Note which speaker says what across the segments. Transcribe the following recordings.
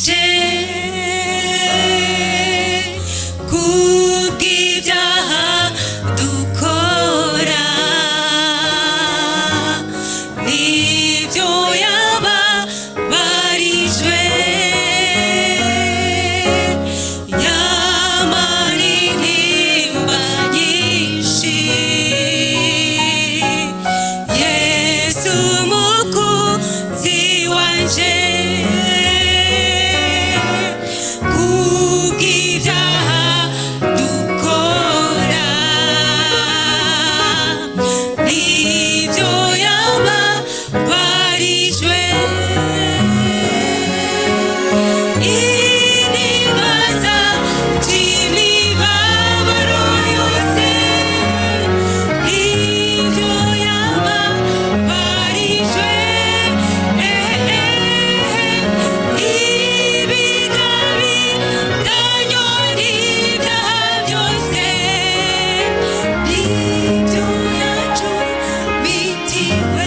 Speaker 1: wanje kubw'ibyaha dukora nibyo yababarijwe yamara intimba nyinshi Yesu mukunzi wanje kubw'ibyaha dukora nibyo yababarijwe intimba imibabaro yose nibyo yababarijwe ibigabitanyo n'ibyaha byose nibyo yacumitiwe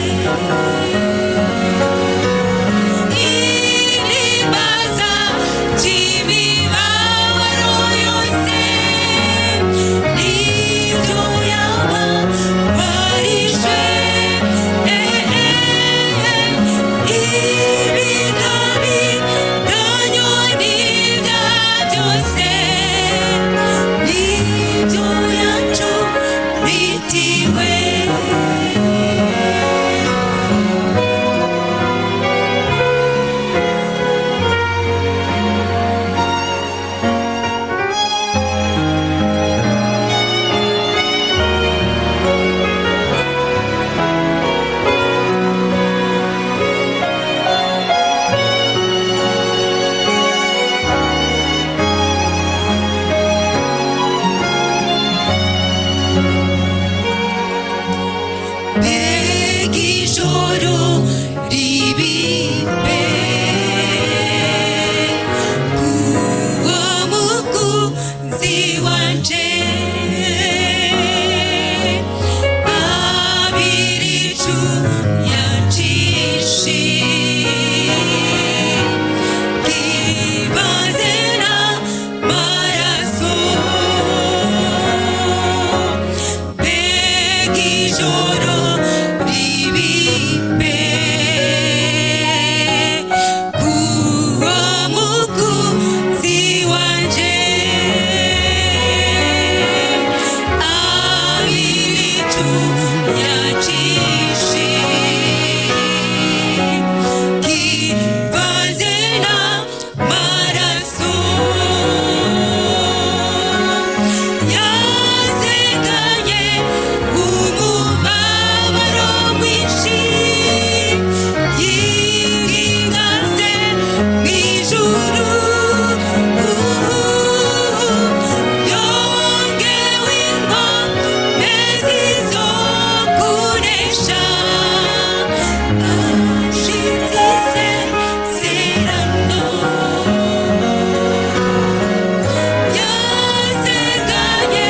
Speaker 1: intimba imibabaro yose nibyo yababarijwe ibigabitanyo n'ibyaha byose nibyo yacumitiwe. Mbega ijoro ribi pe kuwo mukunzi wanje abiricu yacishe kivanze n'amaraso mbega ijoro ribi pe kuwo mukunzi wanje abiricu yacishe kivanze n'amaraso yazeganye umubabaro mwinshi yinginga mw'ijuru yongewe inkomezi zo kunesha ashitse isezerano yazeganye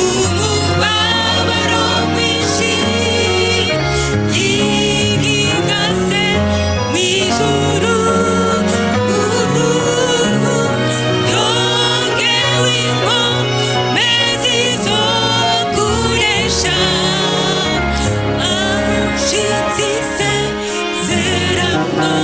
Speaker 1: umubabaro mwinshi yinginga se mw'ijuru yongewe inkomezi zo kunesha ashitse isezerano.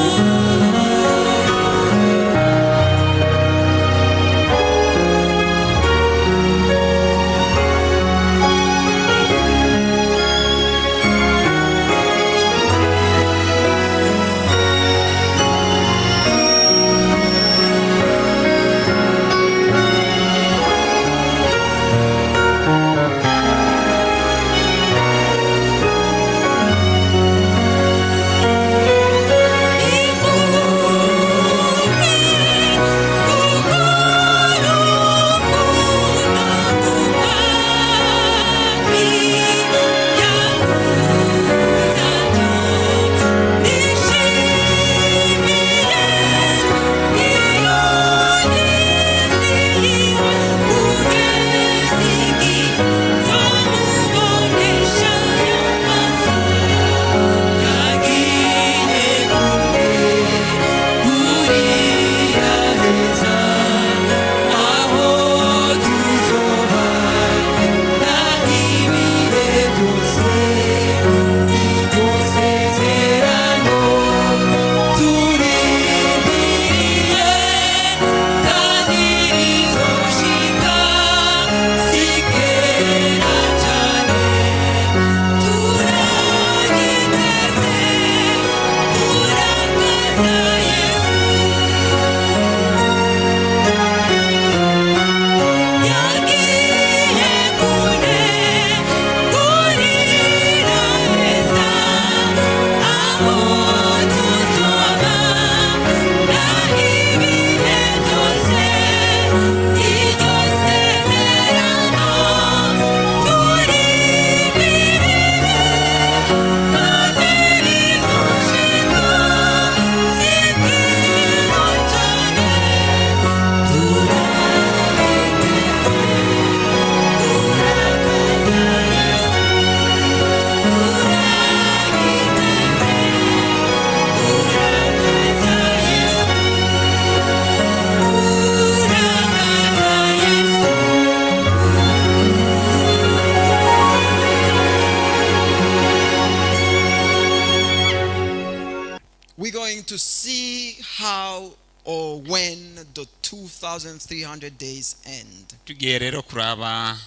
Speaker 2: going to see how or when the 2,300 days end.
Speaker 3: Tugiye rero kuraba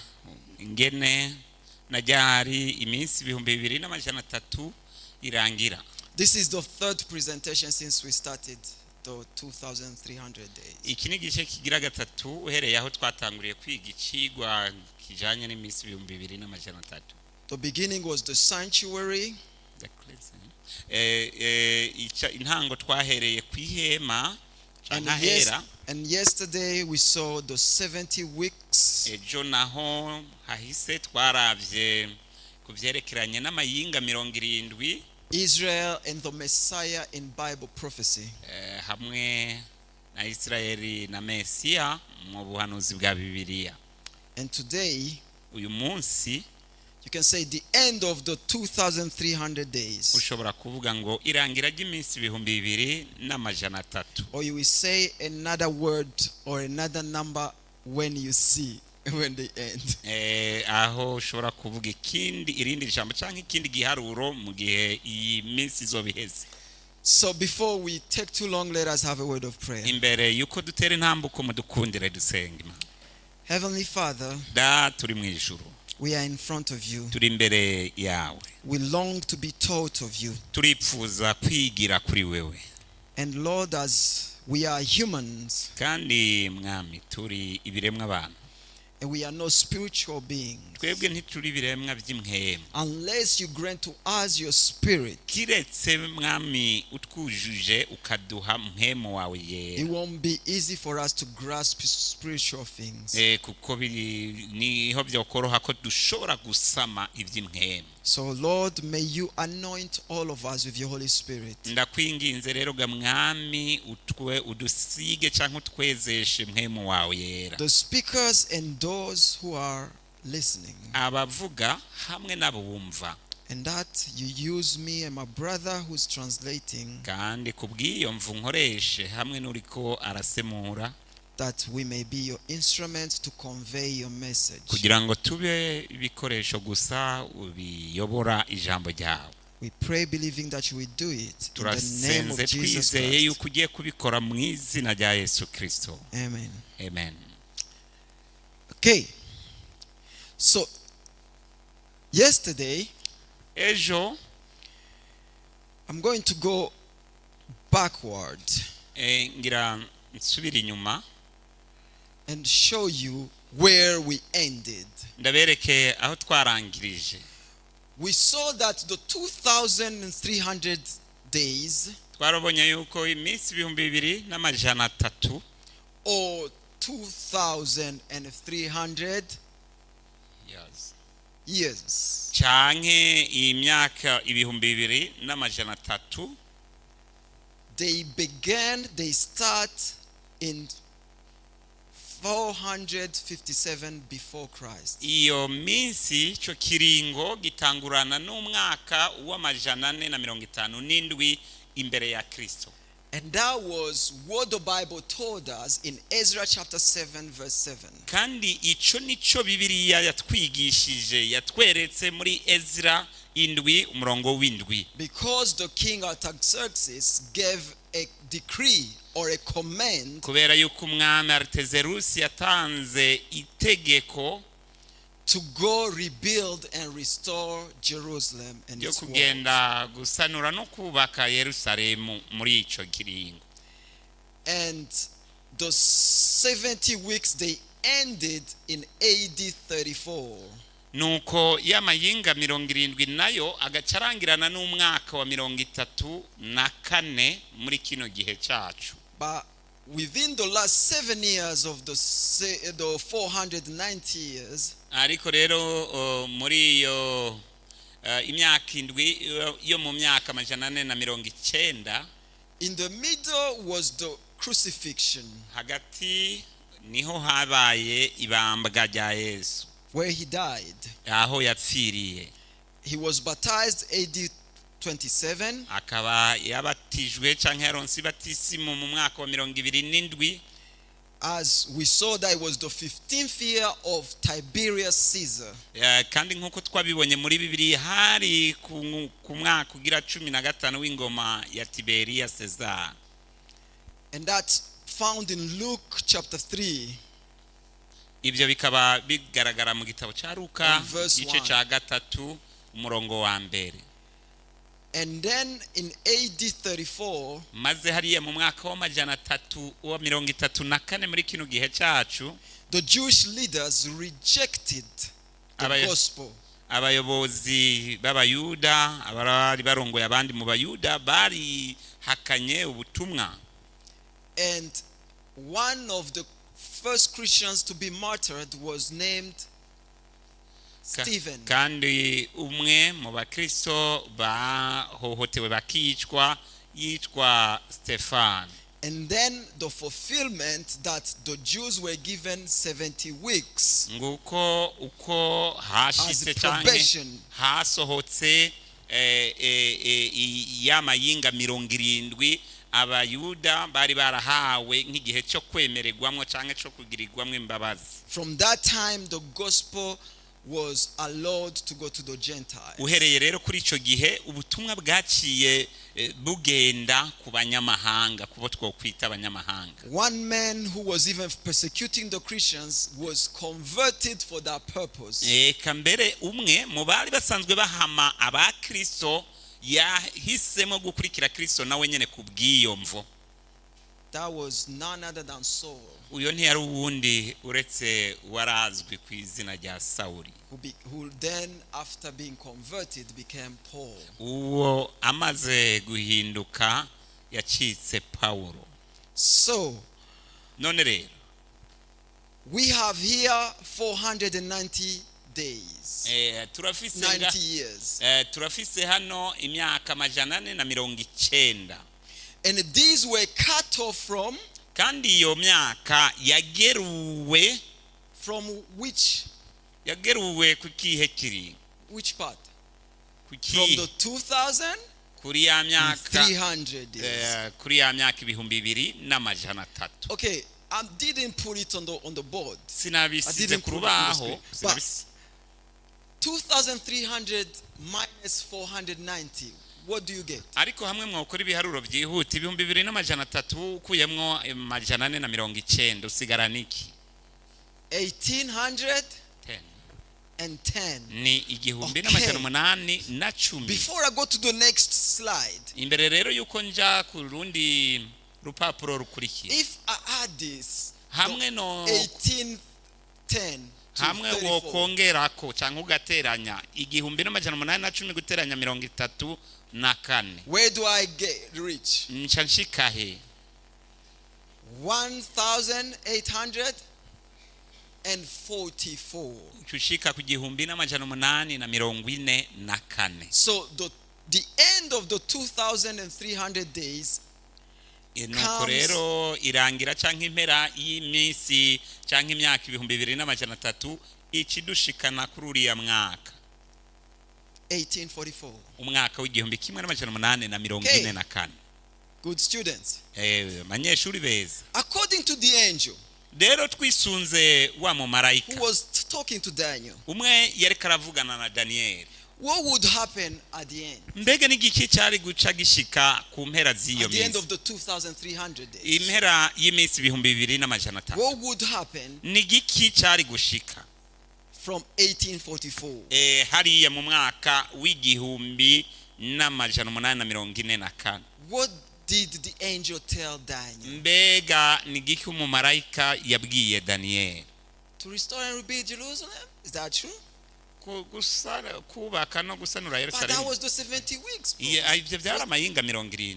Speaker 3: ingene na ryari iminsi 2300 irangira.
Speaker 2: This is the third presentation since we started the 2,300 days.
Speaker 3: Iki ni igice kigira gatatu uhereye aho twatanguriye kwiga icigwa kijanye n'iminsi 2300.
Speaker 2: The beginning was the sanctuary,
Speaker 3: The cleansing. Intango twahereye ku ihema
Speaker 2: and,
Speaker 3: canke
Speaker 2: yes,
Speaker 3: ahera.
Speaker 2: and yesterday we saw the 70 weeks.
Speaker 3: Ejo naho hahise twaravye ku vyerekeranye n'amayinga 70.
Speaker 2: Israel and the Messiah in Bible prophecy.
Speaker 3: Hamwe na Isirayeli na Mesiya mu buhanuzi bwa Bibiliya.
Speaker 2: And today,
Speaker 3: Uyu munsi
Speaker 2: you can say the end of the 2,300 days.
Speaker 3: ushobora kuvuga ngo irangira ry'iminsi 2300.
Speaker 2: Or you will say another word or another number when you see when they end.
Speaker 3: Aho ushobora kuvuga ikindi, irindi jambo cyangwa ikindi giharuro mu gihe iyi minsi izoba iheze.
Speaker 2: So before we take too long, let us have a word of prayer.
Speaker 3: Imbere yuko dutera intambuko, mudukundire dusenga Imana.
Speaker 2: Heavenly Father,
Speaker 3: Data uri mu ijuru,
Speaker 2: we are in front of you.
Speaker 3: turi imbere yawe.
Speaker 2: We long to be taught of you.
Speaker 3: Turipfuza kwigira kuri wewe.
Speaker 2: And Lord, as we are humans
Speaker 3: Kandi Mwami, turi ibiremwa abantu,
Speaker 2: and we are no spiritual beings,
Speaker 3: twebwe ntituri ibiremwa by'impwemu,
Speaker 2: unless you grant to us your spirit,
Speaker 3: kiretse Mwami utwujuje ukaduha mpwemu wawe yera,
Speaker 2: it won't be easy for us to grasp spiritual things.
Speaker 3: Kuko biri niho byokoroha ko dushobora gusama iby'impwemu.
Speaker 2: So, Lord, may you anoint all of us with your Holy Spirit.
Speaker 3: Ndakwinginze rero ga Mwami, utwe udusige cyangwa utwezeshe mpwemu wawe yera.
Speaker 2: The speakers and those who are listening.
Speaker 3: Abavuga hamwe n'abo bumva.
Speaker 2: And that you use me and my brother who's translating,
Speaker 3: Kandi ku bw'iyo mvu nkoreshe hamwe n'uriko arasemura,
Speaker 2: that we may be your instruments to convey your message.
Speaker 3: kugira ngo tube ibikoresho gusa biyobora ijambo ryawe.
Speaker 2: We pray believing that you will do it in the name of
Speaker 3: Turasenze
Speaker 2: Jesus
Speaker 3: twizeye
Speaker 2: Christ.
Speaker 3: yuko ugiye kubikora mu izina rya Yesu Kirisito.
Speaker 2: Amen.
Speaker 3: Amen.
Speaker 2: Okay. So, yesterday,
Speaker 3: Ejo,
Speaker 2: I'm going to go backward
Speaker 3: ngira nsubire inyuma
Speaker 2: and show you where we ended.
Speaker 3: ndabereke aho twarangirije.
Speaker 2: We saw that the 2,300 days
Speaker 3: Twarabonye yuko iminsi 2300
Speaker 2: or 2,300 years
Speaker 3: canke imyaka 2300
Speaker 2: they start in 457 before Christ.
Speaker 3: Iyo minsi, ico kiringo gitangurana n'umwaka w'457 imbere ya Kristo.
Speaker 2: And that was what the Bible told us in Ezra chapter 7, verse 7.
Speaker 3: Kandi ico nico Bibiliya yatwigishije, yatweretse muri Ezra 7 umurongo w'7.
Speaker 2: Because the king Artaxerxes gave a decree or a command
Speaker 3: Kubera yuko umwami Aritezerusi yatanze itegeko
Speaker 2: to go rebuild and restore Jerusalem and
Speaker 3: ryo
Speaker 2: its walls.
Speaker 3: kugenda gusanura no kubaka Yerusalemu muri ico kiringo.
Speaker 2: And the 70 weeks, they ended in AD 34.
Speaker 3: Nuko y'amayinga 70 nayo agaca arangirana n'umwaka wa 34 muri kino gihe cacu.
Speaker 2: But within the last 7 years of the 490 years,
Speaker 3: Ariko rero muri iyo imyaka 7 yo mu myaka 490,
Speaker 2: in the middle was the crucifixion,
Speaker 3: hagati niho habaye ibambwa rya Yesu,
Speaker 2: where he died.
Speaker 3: Aho yapfiriye.
Speaker 2: He was baptized AD 27,
Speaker 3: Akaba yabatijwe canke yaronse ibatisimu mu mwaka wa 27.
Speaker 2: As we saw, that it was the 15th year of Tiberius Caesar.
Speaker 3: Kandi nk'uko twabibonye muri Bibiliya, hari ku mwaka ugira 15 w'ingoma ya Tiberiya Cesar.
Speaker 2: And that's found in Luke chapter 3,
Speaker 3: Ibyo bikaba bigaragara mu gitabo cya Luka,
Speaker 2: And verse
Speaker 3: igice
Speaker 2: 1.
Speaker 3: cya 3, umurongo wa 1.
Speaker 2: And then in AD 34,
Speaker 3: Maze hariya mu mwaka wa 334 muri kino gihe cyacu,
Speaker 2: the Jewish leaders rejected the gospel.
Speaker 3: Abayobozi b'Abayuda, abari barongoye abandi mu Bayuda, barihakanye ubutumwa.
Speaker 2: And one of the first Christians to be martyred was named Stephen.
Speaker 3: Kandi umwe mu bakristo bahohotewe bakicwa yitwa Stefano.
Speaker 2: And then the fulfillment that the Jews were given 70 weeks
Speaker 3: Nguko uko hashitse
Speaker 2: as
Speaker 3: canke
Speaker 2: probation.
Speaker 3: hasohotse ya mayinga 70 Abayuda bari barahawe nk'igihe cyo kwemererwamwo canke cyo kugirirwamwo imbabazi.
Speaker 2: From that time, the gospel was allowed to go to the Gentiles.
Speaker 3: Uhereye rero kuri ico gihe, ubutumwa bwaciye bugenda ku banyamahanga, kubo twokwita abanyamahanga.
Speaker 2: One man who was even persecuting the Christians was converted for that purpose.
Speaker 3: Eka mbere umwe mu bari basanzwe bahama abakristo yahisemo gukurikira Kristo nawe nyene ku bw'iyo mvo.
Speaker 2: That was none other than Saul,
Speaker 3: Uyo ntiyari uwundi uretse warazwi ku izina rya Sawuli,
Speaker 2: who then, after being converted, became Paul.
Speaker 3: Uwo amaze guhinduka yacitse Pawulo.
Speaker 2: So,
Speaker 3: None rero,
Speaker 2: we have here 490 days,
Speaker 3: turafise
Speaker 2: 90 years.
Speaker 3: Turafise hano imyaka 490.
Speaker 2: And these were cut off from,
Speaker 3: Kandi iyo myaka yageruwe
Speaker 2: from which,
Speaker 3: yageruwe ku kihe kiri?
Speaker 2: Which part?
Speaker 3: Ku
Speaker 2: From
Speaker 3: kihe?
Speaker 2: the 2,300
Speaker 3: Kuri ya myaka
Speaker 2: days.
Speaker 3: Kuri ya myaka 2300.
Speaker 2: Okay, I didn't put it on the board. I
Speaker 3: Sinabisize
Speaker 2: didn't
Speaker 3: ku
Speaker 2: put it on the
Speaker 3: rubaho.
Speaker 2: screen. But 2,300 minus 490, what do you get?
Speaker 3: Ariko hamwe mwokora ibiharuro byihuta, 2300 ukuyemwo 490, usigarana iki?
Speaker 2: 1,810.
Speaker 3: Ten. Ni igihumbi
Speaker 2: Okay.
Speaker 3: n'amajana 810.
Speaker 2: Before I go to the next slide,
Speaker 3: Imbere rero yuko nja ku rundi rupapuro rukurikira,
Speaker 2: if I add this,
Speaker 3: hamwe no
Speaker 2: 1810 to
Speaker 3: hamwe
Speaker 2: 34,
Speaker 3: wokongerako cyangwa ugateranya 1810 guteranya 34,
Speaker 2: where do I get reach?
Speaker 3: Nca nshika he?
Speaker 2: 1,844.
Speaker 3: Uca ushika ku 1844.
Speaker 2: So the end of the 2,300 days
Speaker 3: Nuko rero irangira cyangwa impera y'iminsi cyangwa imyaka 2300 ikidushikana kuri uriya mwaka,
Speaker 2: 1844.
Speaker 3: Umwaka w'1844.
Speaker 2: Good students.
Speaker 3: Banyeshuri beza.
Speaker 2: According to the angel
Speaker 3: Rero twisunze wa mumarayika
Speaker 2: who was talking to Daniel,
Speaker 3: umwe yariko aravugana na Daniyeli,
Speaker 2: what would happen at the end?
Speaker 3: Mbega n'igiki cyari guca gishika ku mpera z'iyo
Speaker 2: At the end
Speaker 3: minsi,
Speaker 2: of the 2,300 days.
Speaker 3: impera y'iminsi 2300?
Speaker 2: What would happen
Speaker 3: Ni igiki cyari gushika
Speaker 2: from 1844?
Speaker 3: Hariya mu mwaka w'1844?
Speaker 2: What did the angel tell Daniel?
Speaker 3: Mbega ni igiki umumarayika yabwiye Daniyeli?
Speaker 2: To restore and rebuild Jerusalem? Is that true?
Speaker 3: Kubaka no gusanura
Speaker 2: But that
Speaker 3: Yerusalemu.
Speaker 2: was the 70 weeks.
Speaker 3: Ibyo byari amayinga 70.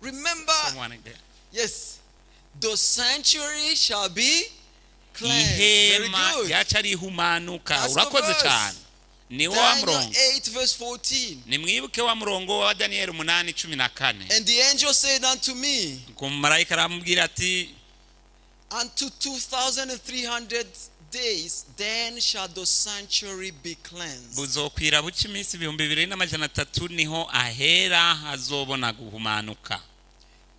Speaker 2: Remember,
Speaker 3: Someone there.
Speaker 2: yes, the sanctuary shall be cleansed. Very
Speaker 3: Ihema
Speaker 2: good.
Speaker 3: ryaca rihumanuka.
Speaker 2: That's the
Speaker 3: Urakoze
Speaker 2: verse.
Speaker 3: cyane, ni wa
Speaker 2: Daniel
Speaker 3: murongo.
Speaker 2: 8, verse 14.
Speaker 3: Nimwibuke wa murongo wa Daniyeli 8:14.
Speaker 2: And the angel said unto me,
Speaker 3: Ngo umumarayika aramubwira ati,
Speaker 2: Unto 2,300 days, then shall the sanctuary be cleansed.
Speaker 3: Buzokwira buca iminsi 2300, niho ahera hazobona guhumanuka.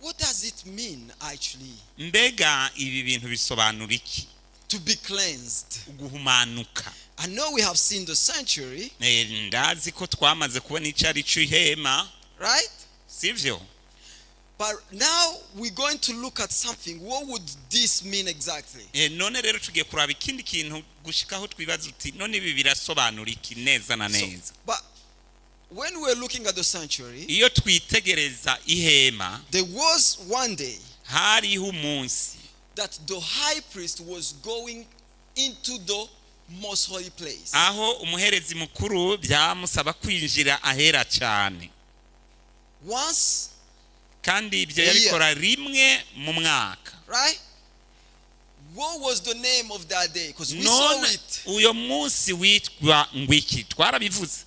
Speaker 2: What does it mean actually
Speaker 3: Mbega ibi bintu bisobanura iki
Speaker 2: to be cleansed?
Speaker 3: Guhumanuka.
Speaker 2: I know we have seen the sanctuary,
Speaker 3: Ndazi ko twamaze kubona icyo ari cyo ihema,
Speaker 2: right?
Speaker 3: sivyo?
Speaker 2: But now we're going to look at something. What would this mean exactly?
Speaker 3: None rero tugiye kuraba ikindi kintu gushikaho twibaza uti none ibi birasobanura iki neza na
Speaker 2: So,
Speaker 3: neza.
Speaker 2: but when we're looking at the sanctuary,
Speaker 3: Iyo twitegereza ihema,
Speaker 2: there was one day
Speaker 3: hariho umunsi
Speaker 2: that the high priest was going into the most holy place.
Speaker 3: Aho umuherezi mukuru byamusaba kwinjira ahera cyane.
Speaker 2: Once,
Speaker 3: Kandi ibyo
Speaker 2: a year.
Speaker 3: yabikora rimwe mu mwaka.
Speaker 2: Right? What was the name of that day? Because we saw
Speaker 3: None
Speaker 2: it.
Speaker 3: Uyo munsi witwa ngwiki? Twarabivuze.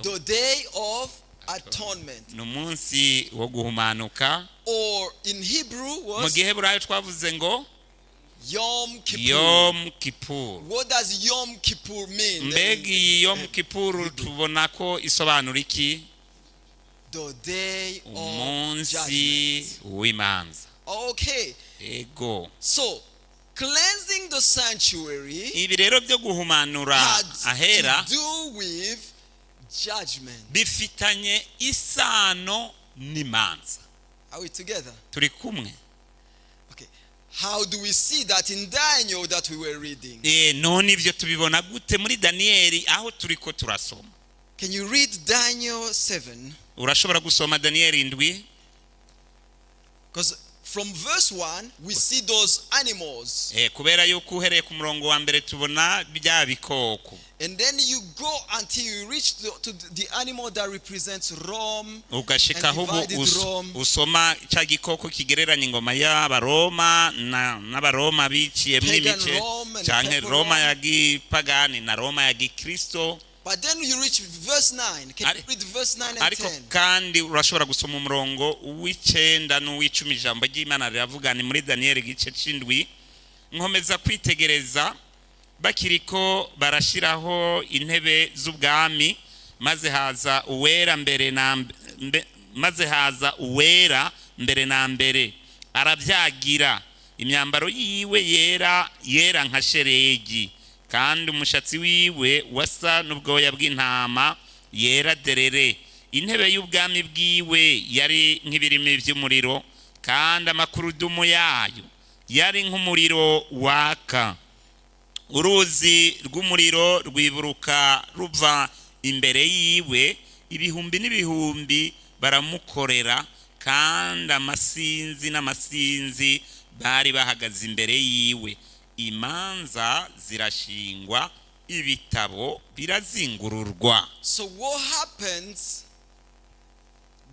Speaker 2: The Day of Atonement.
Speaker 3: Ni umunsi wo guhumanuka.
Speaker 2: Or in Hebrew
Speaker 3: Mu
Speaker 2: was
Speaker 3: giheburayo twavuze ngo
Speaker 2: Yom Kippur.
Speaker 3: Yom Kippur.
Speaker 2: What does Yom Kippur mean?
Speaker 3: Mbega iyi Yom Kippur tubona ko isobanura iki?
Speaker 2: The day of
Speaker 3: Umunsi
Speaker 2: judgment.
Speaker 3: w'imanza.
Speaker 2: Okay.
Speaker 3: Ego.
Speaker 2: So, cleansing the sanctuary
Speaker 3: Ibi rero byo guhumanura
Speaker 2: had
Speaker 3: ahera
Speaker 2: to do with judgment.
Speaker 3: Bifitanye isano n'imanza.
Speaker 2: Are we together?
Speaker 3: Turi kumwe?
Speaker 2: Okay. How do we see that in Daniel that we were reading?
Speaker 3: None ibyo tubibona gute muri Daniyeli aho turi ko turasoma?
Speaker 2: Can you read Daniel 7?
Speaker 3: Urashobora gusoma Daniyeli 7?
Speaker 2: Because from verse 1, we see those animals.
Speaker 3: Kubera yuko uhereye ku murongo wa mbere tubona bya bikoko.
Speaker 2: And then you go until you reach to the animal that represents Rome
Speaker 3: Ugashikaho
Speaker 2: and
Speaker 3: ubu
Speaker 2: divided Rome.
Speaker 3: Usoma cya gikoko kigereranya ingoma y'Abaroma n'Abaroma biciyemo
Speaker 2: Pagan
Speaker 3: ibice
Speaker 2: Rome and
Speaker 3: canke
Speaker 2: Papal
Speaker 3: Roma
Speaker 2: Rome.
Speaker 3: Ya gipagani na Roma ya gikristo.
Speaker 2: But then you reach verse 9. Can you read verse 9 and
Speaker 3: Ariko
Speaker 2: 10?
Speaker 3: kandi urashobora gusoma umurongo w'9 n'uw'icumi. Ijambo ry'Imana riravuga, ni muri Daniyeli igice c'indwi: "Nkomeza kwitegereza bakiriko barashiraho intebe z'ubwami, maze haza uwera mbere na maze haza uwera mbere na mbere, arabyagira. Imyambaro yiwe yera yera nka sheregi, kandi umushatsi wiwe wasa n'ubwoya bw'intama yera derere. Intebe y'ubwami bwiwe yari nk'ibirimi by'umuriro, kandi amakurudumu yayo yari nk'umuriro waka. Uruzi rw'umuriro rwiburuka ruva imbere yiwe. Ibihumbi n'ibihumbi baramukorera, kandi amasinzi n'amasinzi bari bahagaze imbere yiwe. Imanza zirashingwa, ibitabo birazingururwa."
Speaker 2: So, what happens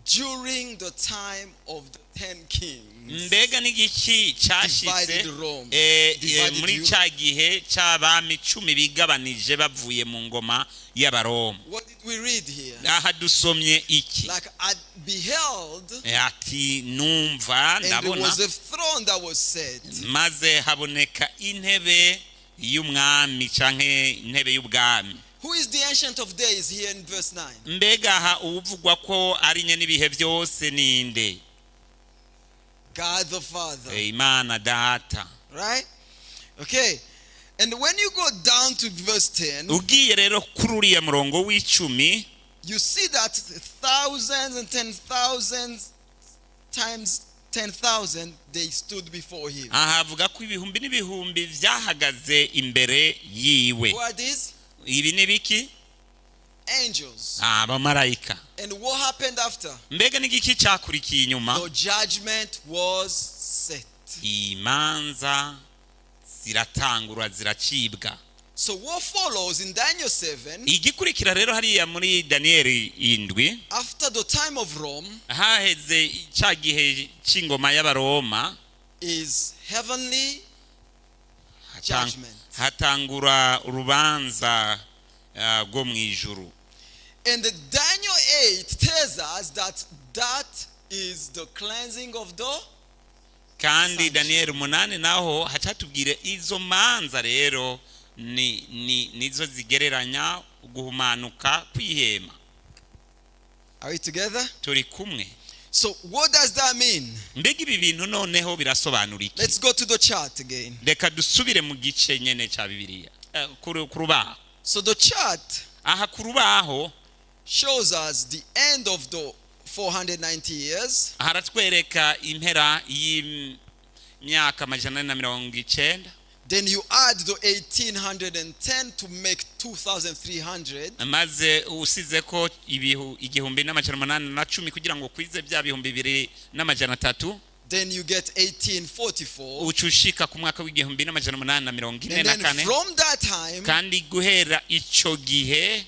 Speaker 2: during the time of the 10 kings?
Speaker 3: Mbega n'igiki cyashitse
Speaker 2: Divided Rome. Divided
Speaker 3: muri
Speaker 2: Europe.
Speaker 3: cya gihe cy'abami 10 bigabanije bavuye mu ngoma y'Abaroma?
Speaker 2: What did we read here?
Speaker 3: Aha dusomye iki?
Speaker 2: Like I beheld,
Speaker 3: Ati numva,
Speaker 2: and there
Speaker 3: ndabona,
Speaker 2: was a throne that was set.
Speaker 3: Maze haboneka intebe y'umwami canke intebe y'ubwami.
Speaker 2: Who is the Ancient of Days here in verse 9?
Speaker 3: Mbega aha uwuvugwa ko ari nye n'ibihe byose ninde?
Speaker 2: God the Father.
Speaker 3: Imana Data.
Speaker 2: Right? Okay. And when you go down to verse 10,
Speaker 3: Ugiye rero kuri uriya murongo w'10,
Speaker 2: you see that thousands and ten thousands times 10,000 they stood before him.
Speaker 3: Aha avuga ko ibihumbi n'ibihumbi byahagaze imbere yiwe.
Speaker 2: Who are these?
Speaker 3: Ibi ni biki?
Speaker 2: Angels.
Speaker 3: Abamarayika.
Speaker 2: And what happened after?
Speaker 3: Mbega n'igiki cyakurikiye inyuma?
Speaker 2: The judgment was set.
Speaker 3: Imanza ziratangura, ziracibwa.
Speaker 2: So what follows in Daniel 7,
Speaker 3: Igikurikira rero hariya muri Daniyeli 7,
Speaker 2: after the time of Rome,
Speaker 3: haheze cya gihe cy'ingoma y'Abaroma,
Speaker 2: is heavenly judgment.
Speaker 3: Hatangura urubanza rwo mu ijuru.
Speaker 2: And the Daniel 8 tells us that that is the cleansing of the
Speaker 3: Kandi
Speaker 2: sanctuary.
Speaker 3: Daniyeli 8 naho hacatubwira izo manza rero ni nizo zigereranya guhumanuka kwihema.
Speaker 2: Are we together?
Speaker 3: Turi kumwe?
Speaker 2: So what does that mean?
Speaker 3: Mbega ibi bintu noneho birasobanura iki?
Speaker 2: Let's go to the chart again.
Speaker 3: Reka dusubire mu gice nyene cya Bibiliya, ku rubaho.
Speaker 2: So the chart
Speaker 3: Aha ku rubaho
Speaker 2: shows us the end of the 490 years.
Speaker 3: Haratwereka impera y'imyaka 490.
Speaker 2: Then you add the 1810 to make 2300.
Speaker 3: Maze usize ko 1810 kugira ngo kwize bya 2300.
Speaker 2: Then you get 1844.
Speaker 3: Uca ushika ku mwaka w'1844.
Speaker 2: And then from that time,
Speaker 3: Kandi guhera ico gihe,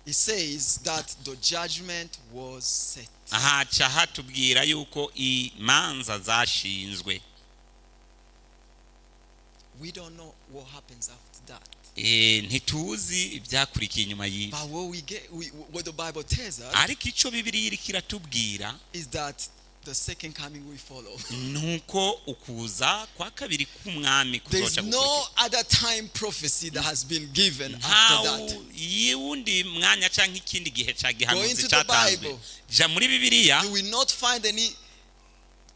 Speaker 2: it says that the judgment was set.
Speaker 3: Haca hatubwira yuko imanza zashinzwe.
Speaker 2: We don't know what happens after that.
Speaker 3: Ntituzi ibyakurikiye inyuma y'ibi.
Speaker 2: But what we get, what the Bible tells us
Speaker 3: Ariko icyo Bibiliya iriko iratubwira
Speaker 2: is that the second coming will follow.
Speaker 3: Nuko ukuza kwa kabiri k'umwami
Speaker 2: There is
Speaker 3: kuzoca
Speaker 2: no
Speaker 3: gukurikira.
Speaker 2: Other time prophecy that has been given
Speaker 3: Nta
Speaker 2: after that.
Speaker 3: wundi mwanya cyangwa ikindi gihe cya
Speaker 2: Go
Speaker 3: gihanuzi
Speaker 2: into the
Speaker 3: cyatanzwe.
Speaker 2: Bible.
Speaker 3: Jya muri Bibiliya.
Speaker 2: You will not find any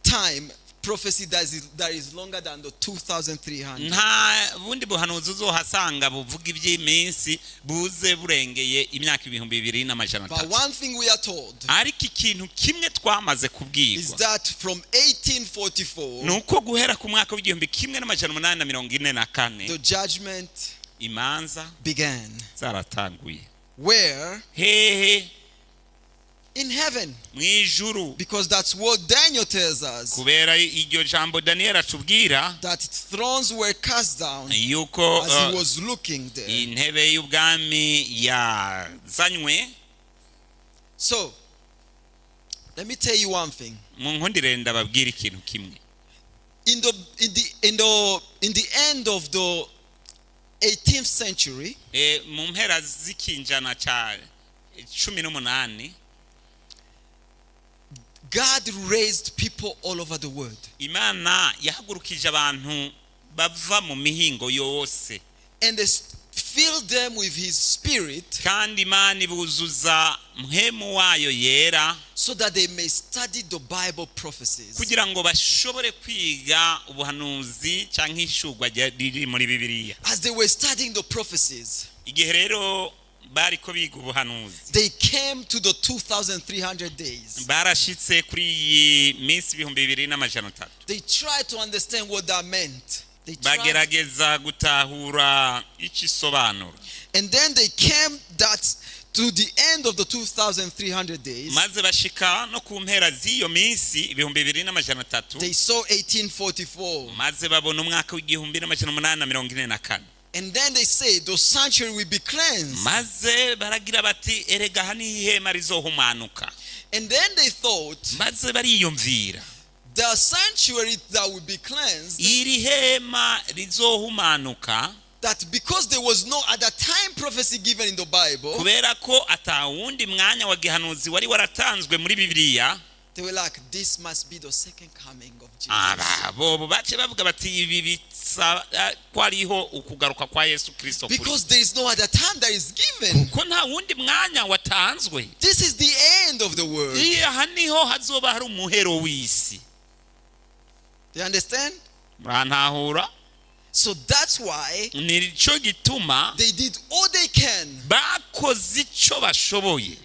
Speaker 2: time prophecy that is longer than the 2300.
Speaker 3: Nta bundi buhanuzi uzohasanga buvuga iby'iminsi buze burengeye imyaka 2300.
Speaker 2: But one thing we are told
Speaker 3: Ariko ikintu kimwe twamaze
Speaker 2: is
Speaker 3: kubwirwa
Speaker 2: that from 1844,
Speaker 3: ni uko guhera ku mwaka w'1844,
Speaker 2: the judgment
Speaker 3: imanza
Speaker 2: began.
Speaker 3: zaratanguye.
Speaker 2: Where?
Speaker 3: Hehe?
Speaker 2: In heaven.
Speaker 3: Mu ijuru.
Speaker 2: Because that's what Daniel tells us.
Speaker 3: Kubera iryo jambo Daniyeli atubwira
Speaker 2: That thrones were cast down
Speaker 3: yuko
Speaker 2: as he was looking there.
Speaker 3: Intebe y'ubwami yazanywe.
Speaker 2: So, let me tell you one thing.
Speaker 3: Mu nkundire ndababwira ikintu kimwe.
Speaker 2: In the end of the 18th century,
Speaker 3: Mu mpera z'ikinjana cya 18,
Speaker 2: God raised people all over the world.
Speaker 3: Imana yahagurukije abantu bava mu mihingo yose.
Speaker 2: And they filled them with his spirit
Speaker 3: Kandi Imana ibuzuza mpwemu wayo yera
Speaker 2: so that they may study the Bible prophecies.
Speaker 3: kugira ngo bashobore kwiga ubuhanuzi cyangwa ishurwa riri muri Bibiliya.
Speaker 2: As they were studying the prophecies,
Speaker 3: Igihe rero bariko biga ubuhanuzi,
Speaker 2: they came to the 2300 days.
Speaker 3: Barashitse kuri iyi minsi 2300.
Speaker 2: They tried to understand what that meant. They tried,
Speaker 3: Bagerageza gutahura icyo isobanura.
Speaker 2: And then they came that to the end of the 2300 days.
Speaker 3: Maze bashika no ku mpera z'iyo minsi 2300.
Speaker 2: They saw 1844.
Speaker 3: Maze babona umwaka w'1844.
Speaker 2: And then they say the sanctuary will be cleansed.
Speaker 3: Maze baragira bati erega aha niho ihema rizohumanuka.
Speaker 2: And then they thought
Speaker 3: Maze bariyumvira
Speaker 2: the sanctuary that will be cleansed,
Speaker 3: iri hema rizohumanuka,
Speaker 2: that because there was no other time prophecy given in the Bible,
Speaker 3: kubera ko atawundi mwanya wa gihanuzi wari waratanzwe muri Bibiliya,
Speaker 2: they were like, this must be the second coming of Jesus.
Speaker 3: Aba bobo bace bavuga bati ibi bisa ko ariho ukugaruka kwa Yesu Kristo kuri.
Speaker 2: Because there is no other time that is given.
Speaker 3: Kuko nta wundi mwanya watanzwe.
Speaker 2: This is the end of the world.
Speaker 3: Iyi aha niho hazoba hari umuhero w'isi.
Speaker 2: Do you understand?
Speaker 3: Murantahura?
Speaker 2: So that's why
Speaker 3: Nicyo gituma
Speaker 2: they did all they can
Speaker 3: bakoze icyo bashoboye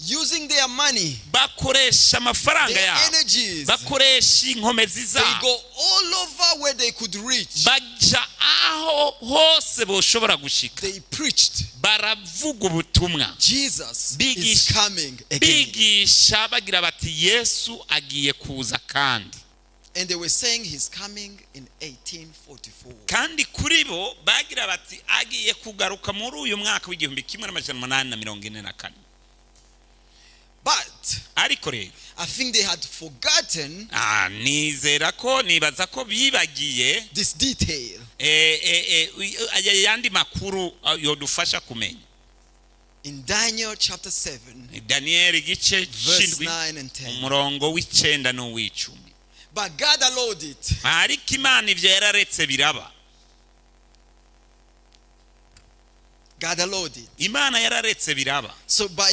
Speaker 2: using their money,
Speaker 3: bakoresha amafaranga
Speaker 2: their
Speaker 3: yabo,
Speaker 2: energies.
Speaker 3: Bakoresha inkomezi
Speaker 2: They
Speaker 3: zabo,
Speaker 2: go all over where they could reach.
Speaker 3: baja aho hose boshobora gushika.
Speaker 2: They preached
Speaker 3: Baravuga ubutumwa.
Speaker 2: Jesus is
Speaker 3: Bigisha
Speaker 2: coming again.
Speaker 3: bigisha bagira bati Yesu agiye kuza kandi.
Speaker 2: And they were saying he's coming in 1844.
Speaker 3: Kandi kuri bo bagira bati agiye kugaruka muri uyu mwaka w'1844.
Speaker 2: But
Speaker 3: Ariko rero,
Speaker 2: I think they had forgotten
Speaker 3: nizera ko nibaza ko bibagiye
Speaker 2: this detail.
Speaker 3: Aya yandi makuru yodufasha kumenya.
Speaker 2: In Daniel chapter 7,
Speaker 3: Daniyeli igice
Speaker 2: verse
Speaker 3: c'indwi,
Speaker 2: 9 and 10.
Speaker 3: umurongo w'icenda n'uw'icumi.
Speaker 2: But God allowed it.
Speaker 3: Ariko Imana ibyo yararetse biraba.
Speaker 2: God allowed it.
Speaker 3: Imana yararetse biraba.
Speaker 2: So by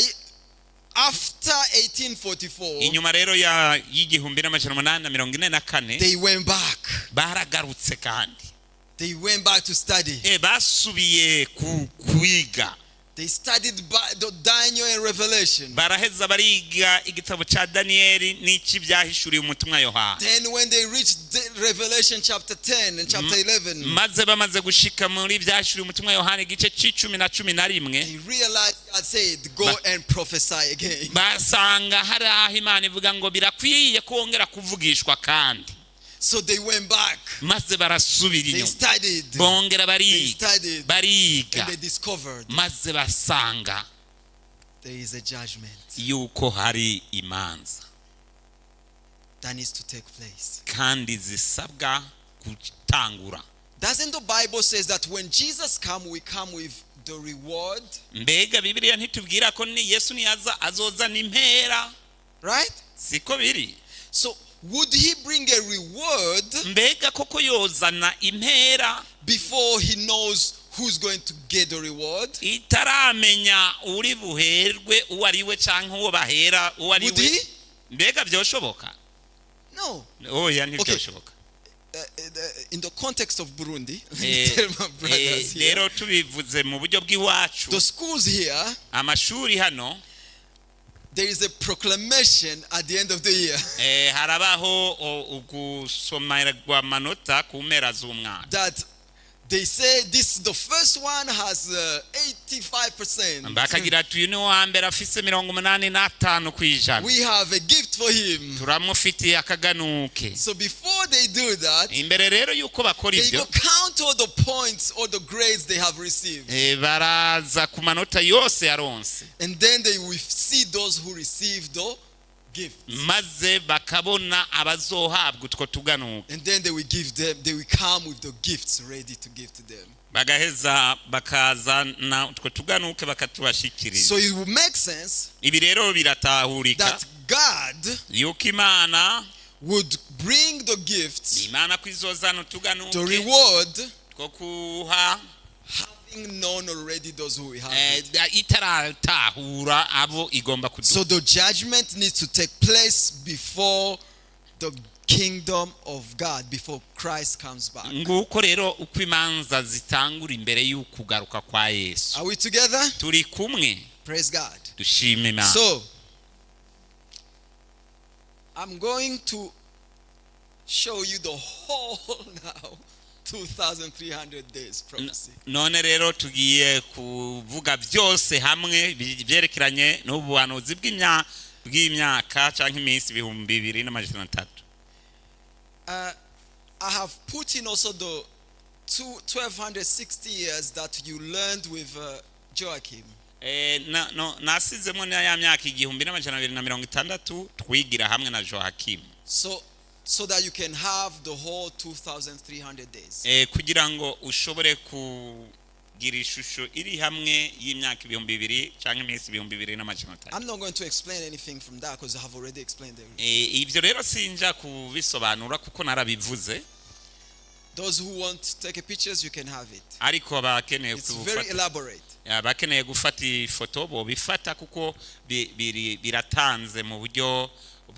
Speaker 2: After 1844,
Speaker 3: Inyuma rero ya y'igihumbi n'amajana umunani na mirongo ine na kane,
Speaker 2: they went back.
Speaker 3: Baragarutse kandi.
Speaker 2: They went back to study.
Speaker 3: Basubiye ku kwiga.
Speaker 2: They studied the Daniel and Revelation.
Speaker 3: Baraheza bariga igitabo cya Daniyeli n'icy'ibyahishuriwe umutumwa Yohana.
Speaker 2: Then when they reached the Revelation chapter 10 and chapter 11,
Speaker 3: Maze bamaze gushika muri byahishuriwe umutumwa Yohana igice c'icumi na 11,
Speaker 2: they realized God said, "Go and prophesy again."
Speaker 3: basanga hari aho Imana ivuga ngo birakwiye ko wongera kuvugishwa kandi.
Speaker 2: So they went back.
Speaker 3: Maze barasubira
Speaker 2: They
Speaker 3: inyuma.
Speaker 2: studied.
Speaker 3: Bongera
Speaker 2: They
Speaker 3: bariga.
Speaker 2: studied.
Speaker 3: Bariga.
Speaker 2: And they discovered
Speaker 3: Maze basanga
Speaker 2: there is a judgment
Speaker 3: yuko hari imanza
Speaker 2: that needs to take place.
Speaker 3: kandi zisabwa gutangura.
Speaker 2: Doesn't the Bible says that when Jesus come, we come with the reward?
Speaker 3: Mbega Bibiliya ntitubwira ko ni Yesu niyaza azozana impera?
Speaker 2: Right?
Speaker 3: Siko biri?
Speaker 2: So would he bring a reward
Speaker 3: Mbega koko yozana impera
Speaker 2: before he knows who's going to get the reward?
Speaker 3: Itaramenya uri buherwe uwo ari we cyangwa uwo bahera uwo ari
Speaker 2: Would
Speaker 3: we?
Speaker 2: he?
Speaker 3: Mbega byoshoboka?
Speaker 2: No.
Speaker 3: Oya, ntibyoshoboka.
Speaker 2: In the context of Burundi, let me tell my brothers here.
Speaker 3: Rero tubivuze mu buryo bw'iwacu,
Speaker 2: The schools here,
Speaker 3: amashuri hano,
Speaker 2: there is a proclamation at the end of the year
Speaker 3: harabaho ugusomerwa amanota ku mpera z'umwaka
Speaker 2: that they say this the first one has 85%.
Speaker 3: Bakagira ati uyu ni uwa mbere afise 85%.
Speaker 2: We have a gift for him.
Speaker 3: Turamufitiye akaganuke.
Speaker 2: So before they do that,
Speaker 3: Imbere rero yuko bakora
Speaker 2: they
Speaker 3: ibyo,
Speaker 2: go count all the points or the grades they have received.
Speaker 3: Baraza ku manota yose yaronse.
Speaker 2: And then they will see those who receive the gift.
Speaker 3: Maze bakabona abazohabwa utwo tuganuke.
Speaker 2: And then they will give them, they will come with the gifts ready to give to them.
Speaker 3: Bagaheza bakazana utwo tuganuke bakatubashikiriza.
Speaker 2: So it will make sense
Speaker 3: Ibi rero biratahurika
Speaker 2: that God
Speaker 3: yuko Imana
Speaker 2: would bring the gifts,
Speaker 3: Imana ko izozana
Speaker 2: the
Speaker 3: utuganuke
Speaker 2: reward,
Speaker 3: two kuha
Speaker 2: having known already those who will have it.
Speaker 3: Itaratahura abo igomba kuduha.
Speaker 2: So the judgment needs to take place before the kingdom of God, before Christ comes back.
Speaker 3: Nguko rero uko imanza zitangura imbere y'ukugaruka kwa Yesu.
Speaker 2: Are we together?
Speaker 3: Turi kumwe?
Speaker 2: Praise God.
Speaker 3: Dushime Imana.
Speaker 2: So, I'm going to show you the whole now 2,300 days prophecy.
Speaker 3: None rero tugiye kuvuga byose hamwe byerekeranye n'ubuhanuzi bw'imyaka cyangwa iminsi 2300.
Speaker 2: I have put in also the 1,260 years that you learned with Joachim.
Speaker 3: No, nasizemo na ya myaka 1260 twigira hamwe na Joakim.
Speaker 2: So that you can have the whole 2,300 days.
Speaker 3: Kugira ngo ushobore kugira ishusho iri hamwe y'imyaka 2000 cyangwa iminsi 2300.
Speaker 2: I'm not going to explain anything from that because I have already explained everything.
Speaker 3: Ibyo rero sinja kubisobanura kuko narabivuze.
Speaker 2: Those who want to take a pictures, you can have it.
Speaker 3: Ariko abakeneye
Speaker 2: It's very
Speaker 3: gufata
Speaker 2: elaborate.
Speaker 3: Abakeneye gufata ifoto bobifata kuko biratanze mu buryo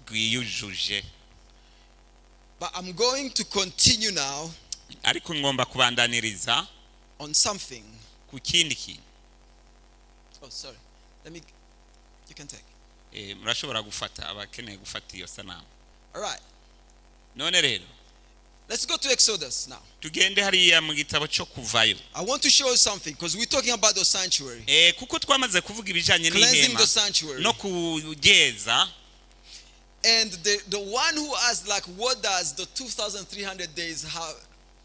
Speaker 3: bwiyujuje.
Speaker 2: But I'm going to continue now
Speaker 3: Ariko ngomba kubandaniriza
Speaker 2: on something.
Speaker 3: Ku kindi kintu.
Speaker 2: Oh, sorry. Let me. You can take.
Speaker 3: Murashobora gufata abakeneye gufata iyo sanamu.
Speaker 2: All right.
Speaker 3: None rero,
Speaker 2: Let's go to Exodus now.
Speaker 3: Tugende hariya mu gitabo cyo Kuvayo.
Speaker 2: I want to show you something because we're talking about the sanctuary,
Speaker 3: Kuko twamaze kuvuga ibijyanye
Speaker 2: cleansing
Speaker 3: n'ihema
Speaker 2: the sanctuary.
Speaker 3: no kugeza.
Speaker 2: And the one who asked, like, what does the 2,300 days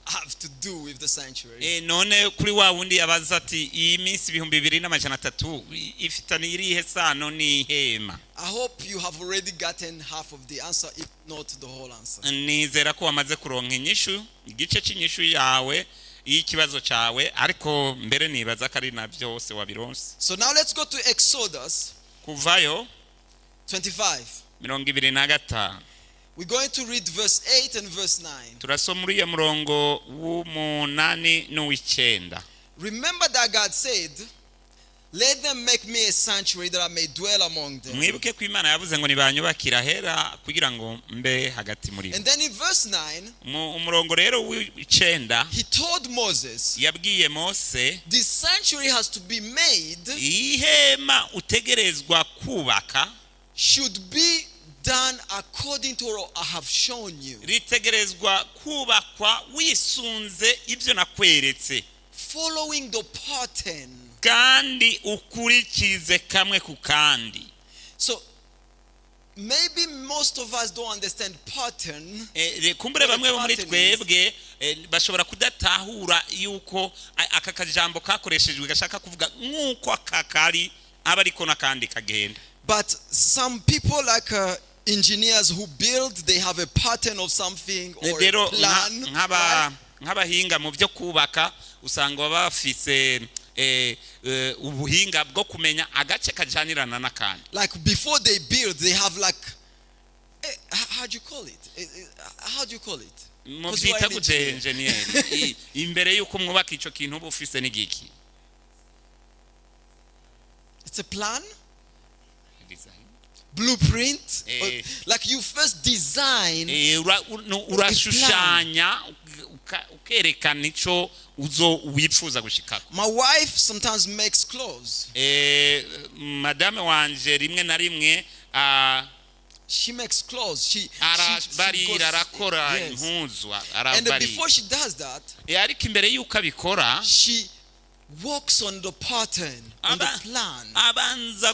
Speaker 2: have to do with the sanctuary?
Speaker 3: None kuri wa wundi yabaza ati iyi minsi 2300 ifitanye irihe sano n'ihema?
Speaker 2: I hope you have already gotten half of the answer, if not the whole answer.
Speaker 3: Nizera ko wamaze kuronka inyishu, igice cy'inyishu yawe y'ikibazo cyawe, ariko mbere nibaza ko ari na byose wabironse.
Speaker 2: So now let's go to Exodus
Speaker 3: Kuvayo
Speaker 2: 25.
Speaker 3: 25.
Speaker 2: We're going to read verse 8 and verse 9.
Speaker 3: Turasoma uriya murongo w'umunani n'uw'icyenda.
Speaker 2: Remember that God said, Let them make me a sanctuary that I may dwell among them.
Speaker 3: Mwibuke ko Imana yavuze ngo nibanyubakira ahera kugira ngo mbe hagati muri bo.
Speaker 2: And then in verse 9,
Speaker 3: Umurongo rero w'icenda,
Speaker 2: he told Moses,
Speaker 3: yabwiye Mose,
Speaker 2: this sanctuary has to be made,
Speaker 3: ihema utegerezwa kubaka
Speaker 2: should be done according to what I have shown you,
Speaker 3: ritegerezwa kubakwa wisunze ibyo nakweretse,
Speaker 2: following the pattern.
Speaker 3: Kandi ukurikize kamwe ku kandi.
Speaker 2: So maybe most of us don't understand pattern.
Speaker 3: Kumbure bamwe bo muri twebwe bashobora kudatahura yuko aka kajambo kakoreshejwe gashaka kuvuga nk'uko aka kari aba ariko n'akandi kagenda.
Speaker 2: But some people, like engineers who build, they have a pattern of something or a
Speaker 3: Rero
Speaker 2: plan, right?
Speaker 3: nk'abahinga mu byo kubaka usanga baba bafise ubuhinga bwo kumenya agace kajanirana n'akandi.
Speaker 2: Like before they build, they have like, how do you call it? How do you call it? 'Cause you are
Speaker 3: Mubyita
Speaker 2: an
Speaker 3: gute,
Speaker 2: engineer.
Speaker 3: enjeniyeri? Imbere y'uko mwubaka ico kintu uba ufise n'igiki?
Speaker 2: It's a plan, blueprint. Like you first design.
Speaker 3: Urashushanya ukerekana ico uzo wifuza gushikako.
Speaker 2: My wife sometimes makes clothes.
Speaker 3: Madame wanje rimwe na rimwe
Speaker 2: She makes clothes. She
Speaker 3: arabarira,
Speaker 2: goes,
Speaker 3: arakora
Speaker 2: yes.
Speaker 3: impuzu,
Speaker 2: And
Speaker 3: arabarira.
Speaker 2: before she does that,
Speaker 3: Ariko imbere y'uko abikora,
Speaker 2: she works on the pattern, on the plan.
Speaker 3: Abanza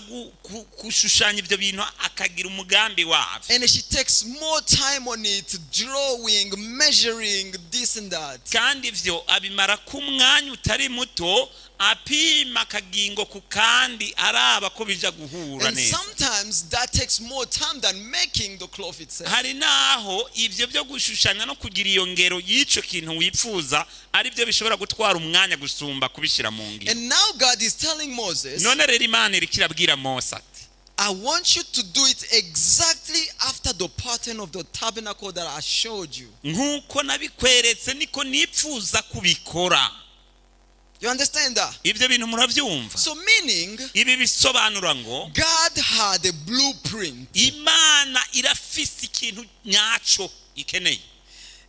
Speaker 3: gushushanya ibyo bintu akagira umugambi wabyo.
Speaker 2: And she takes more time on it, drawing, measuring, this and that.
Speaker 3: Kandi ibyo abimara ku mwanya utari muto apima akagingo ku kandi araba ko bija guhura
Speaker 2: And
Speaker 3: neza.
Speaker 2: sometimes that takes more time than making the cloth itself.
Speaker 3: Hari n'aho ibyo byo gushushanya no kugira iyo ngero y'icyo kintu wifuza ari byo bishobora gutwara umwanya gusumba kubishyira mu ngiro.
Speaker 2: And now God is telling Moses,
Speaker 3: None rero Imana iriko irabwira Mose ati,
Speaker 2: I want you to do it exactly after the pattern of the tabernacle that I showed you.
Speaker 3: Nk'uko nabikweretse niko nipfuza kubikora.
Speaker 2: You understand that?
Speaker 3: Ibyo bintu murabyumva?
Speaker 2: So, meaning,
Speaker 3: Ibi bisobanura ngo
Speaker 2: God had a blueprint
Speaker 3: Imana irafise ikintu nyaco ikeneye,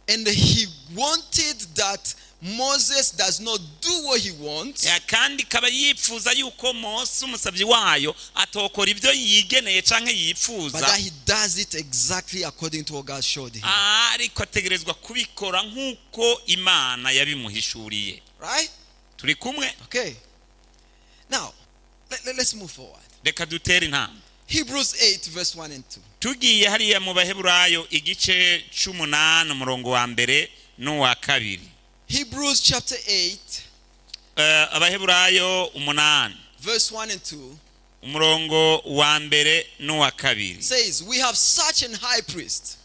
Speaker 2: and he wanted that Moses does not do what he wants,
Speaker 3: kandi ikaba yifuza yuko Mose umusabyi wayo atokora ibyo yigeneye canke yifuza,
Speaker 2: but that he does it exactly according to what God showed him.
Speaker 3: Ariko ategerezwa kubikora nk'uko Imana yabimuhishuriye.
Speaker 2: Right?
Speaker 3: Turi kumwe?
Speaker 2: Okay. Now, let's move forward.
Speaker 3: Reka dutere intambwe.
Speaker 2: Hebrews 8, verse 1 and 2.
Speaker 3: Tugiye hariya mu Baheburayo igice c'umunani umurongo wa mbere n'uwa kabiri.
Speaker 2: Hebrews chapter 8,
Speaker 3: Abaheburayo 8,
Speaker 2: verse 1 and 2
Speaker 3: umurongo wa mbere n'uwa kabiri,
Speaker 2: says, We have such an high priest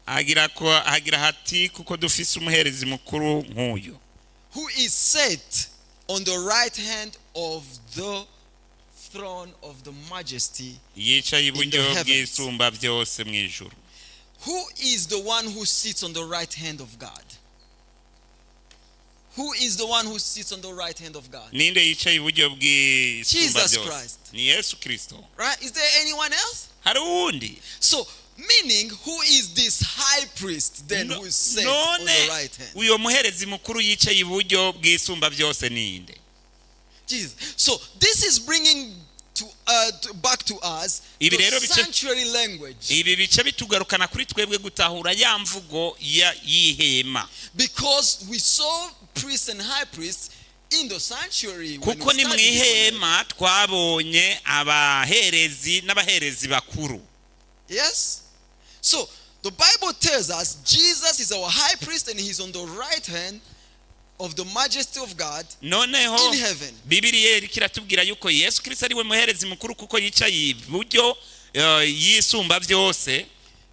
Speaker 3: agira ko hagira hati kuko dufise umuherezi mukuru nk'uyu
Speaker 2: who is set on the right hand of the throne of the majesty
Speaker 3: yicaye iburyo
Speaker 2: in the heavens.
Speaker 3: Bw'isumba byose mu ijuru.
Speaker 2: Who is the one who sits on the right hand of God? Who is the one who sits on the right hand of God?
Speaker 3: Ninde yicaye iburyo bw'isumba
Speaker 2: Jesus
Speaker 3: byose?
Speaker 2: Christ.
Speaker 3: Ni Yesu Kristo.
Speaker 2: Right? Is there anyone else?
Speaker 3: Hari uwundi?
Speaker 2: So, meaning, who is this high priest then who is set on
Speaker 3: None
Speaker 2: the right hand?
Speaker 3: uyo muherezi mukuru yicaye iburyo bw'isumba byose ninde?
Speaker 2: Jesus. So, this is bringing back to us
Speaker 3: Ibi
Speaker 2: the
Speaker 3: rero
Speaker 2: sanctuary language.
Speaker 3: Ibi bice bitugarukana kuri twebwe gutahura ya mvugo y'ihema.
Speaker 2: Because we saw priests and high priests in the sanctuary when
Speaker 3: Kuko
Speaker 2: we
Speaker 3: ni mu
Speaker 2: studied it.
Speaker 3: ihema twabonye abaherezi n'abaherezi bakuru.
Speaker 2: Yes? So, the Bible tells us Jesus is our high priest and he's on the right hand of the majesty of God
Speaker 3: Noneho
Speaker 2: in heaven.
Speaker 3: Bibiliya iriko iratubwira yuko Yesu Kristo ari we muherezi mukuru kuko yicaye iburyo y'isumba byose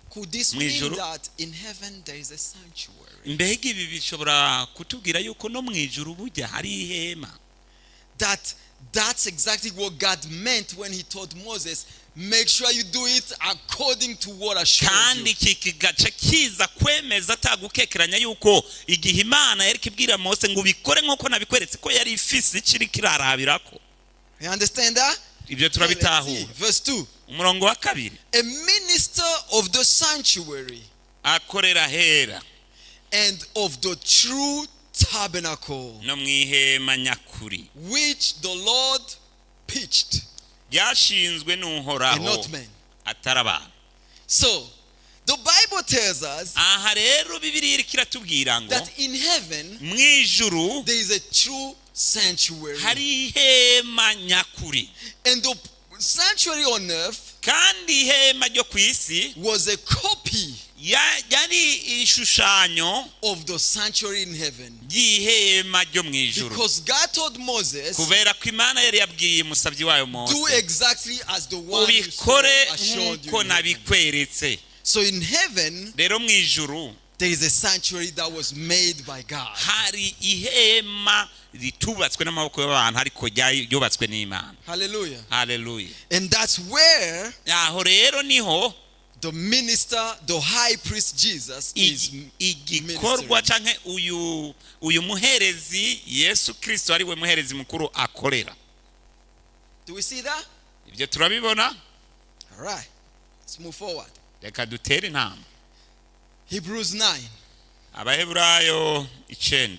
Speaker 2: Could this
Speaker 3: mu
Speaker 2: mean
Speaker 3: ijuru.
Speaker 2: that in heaven there is a sanctuary?
Speaker 3: Mbega ibi bishobora kutubwira yuko no mu ijuru burya hari ihema?
Speaker 2: That's exactly what God meant when he told Moses, make sure you do it according to what I showed
Speaker 3: Kandi
Speaker 2: you.
Speaker 3: iki kigaca kiza kwemeza atagukekeranya yuko igihe Imana yari ibwira Mose ngo ubikore nk'uko nabikweretse ko yari ifise icyo iriko irarabirako.
Speaker 2: You understand that?
Speaker 3: Ibyo
Speaker 2: Okay, let's see.
Speaker 3: turabitahura.
Speaker 2: Verse 2.
Speaker 3: Umurongo wa kabiri.
Speaker 2: A minister of the sanctuary
Speaker 3: Akorera hera
Speaker 2: and of the true tabernacle,
Speaker 3: no mu ihema nyakuri
Speaker 2: which the Lord pitched,
Speaker 3: ryashinzwe
Speaker 2: and
Speaker 3: n'Uhoraho
Speaker 2: not men.
Speaker 3: atari abantu.
Speaker 2: So, the Bible tells us
Speaker 3: Aha rero Bibiliya iriko iratubwira ngo
Speaker 2: that in heaven
Speaker 3: mu ijuru
Speaker 2: there is a true sanctuary.
Speaker 3: hari ihema nyakuri.
Speaker 2: And the sanctuary on earth
Speaker 3: Kandi ihema ryo ku isi
Speaker 2: was a copy
Speaker 3: yari ishushanyo
Speaker 2: of the sanctuary in heaven.
Speaker 3: ry'ihema ryo mu ijuru.
Speaker 2: Because God told Moses,
Speaker 3: Kubera ko Imana yari yabwiye umusabyi wayo
Speaker 2: do
Speaker 3: Mose,
Speaker 2: exactly as the one you saw,
Speaker 3: ubikore
Speaker 2: I showed you
Speaker 3: nk'uko
Speaker 2: in heaven.
Speaker 3: nabikweretse.
Speaker 2: So in heaven,
Speaker 3: Rero mu ijuru
Speaker 2: there is a sanctuary that was made by God.
Speaker 3: hari ihema ritubatswe n'amaboko y'abantu ariko ryubatswe n'Imana.
Speaker 2: Hallelujah.
Speaker 3: Haleluya.
Speaker 2: And that's where
Speaker 3: Aho rero niho
Speaker 2: the minister, the high priest Jesus, is.
Speaker 3: igikorwa canke uyu muherezi Yesu Kristo ari we muherezi mukuru akorera.
Speaker 2: Do we see that?
Speaker 3: Ibyo turabibona.
Speaker 2: All right. Let's move forward.
Speaker 3: Reka dutere intambwe.
Speaker 2: Hebrews 9,
Speaker 3: Abaheburayo 9,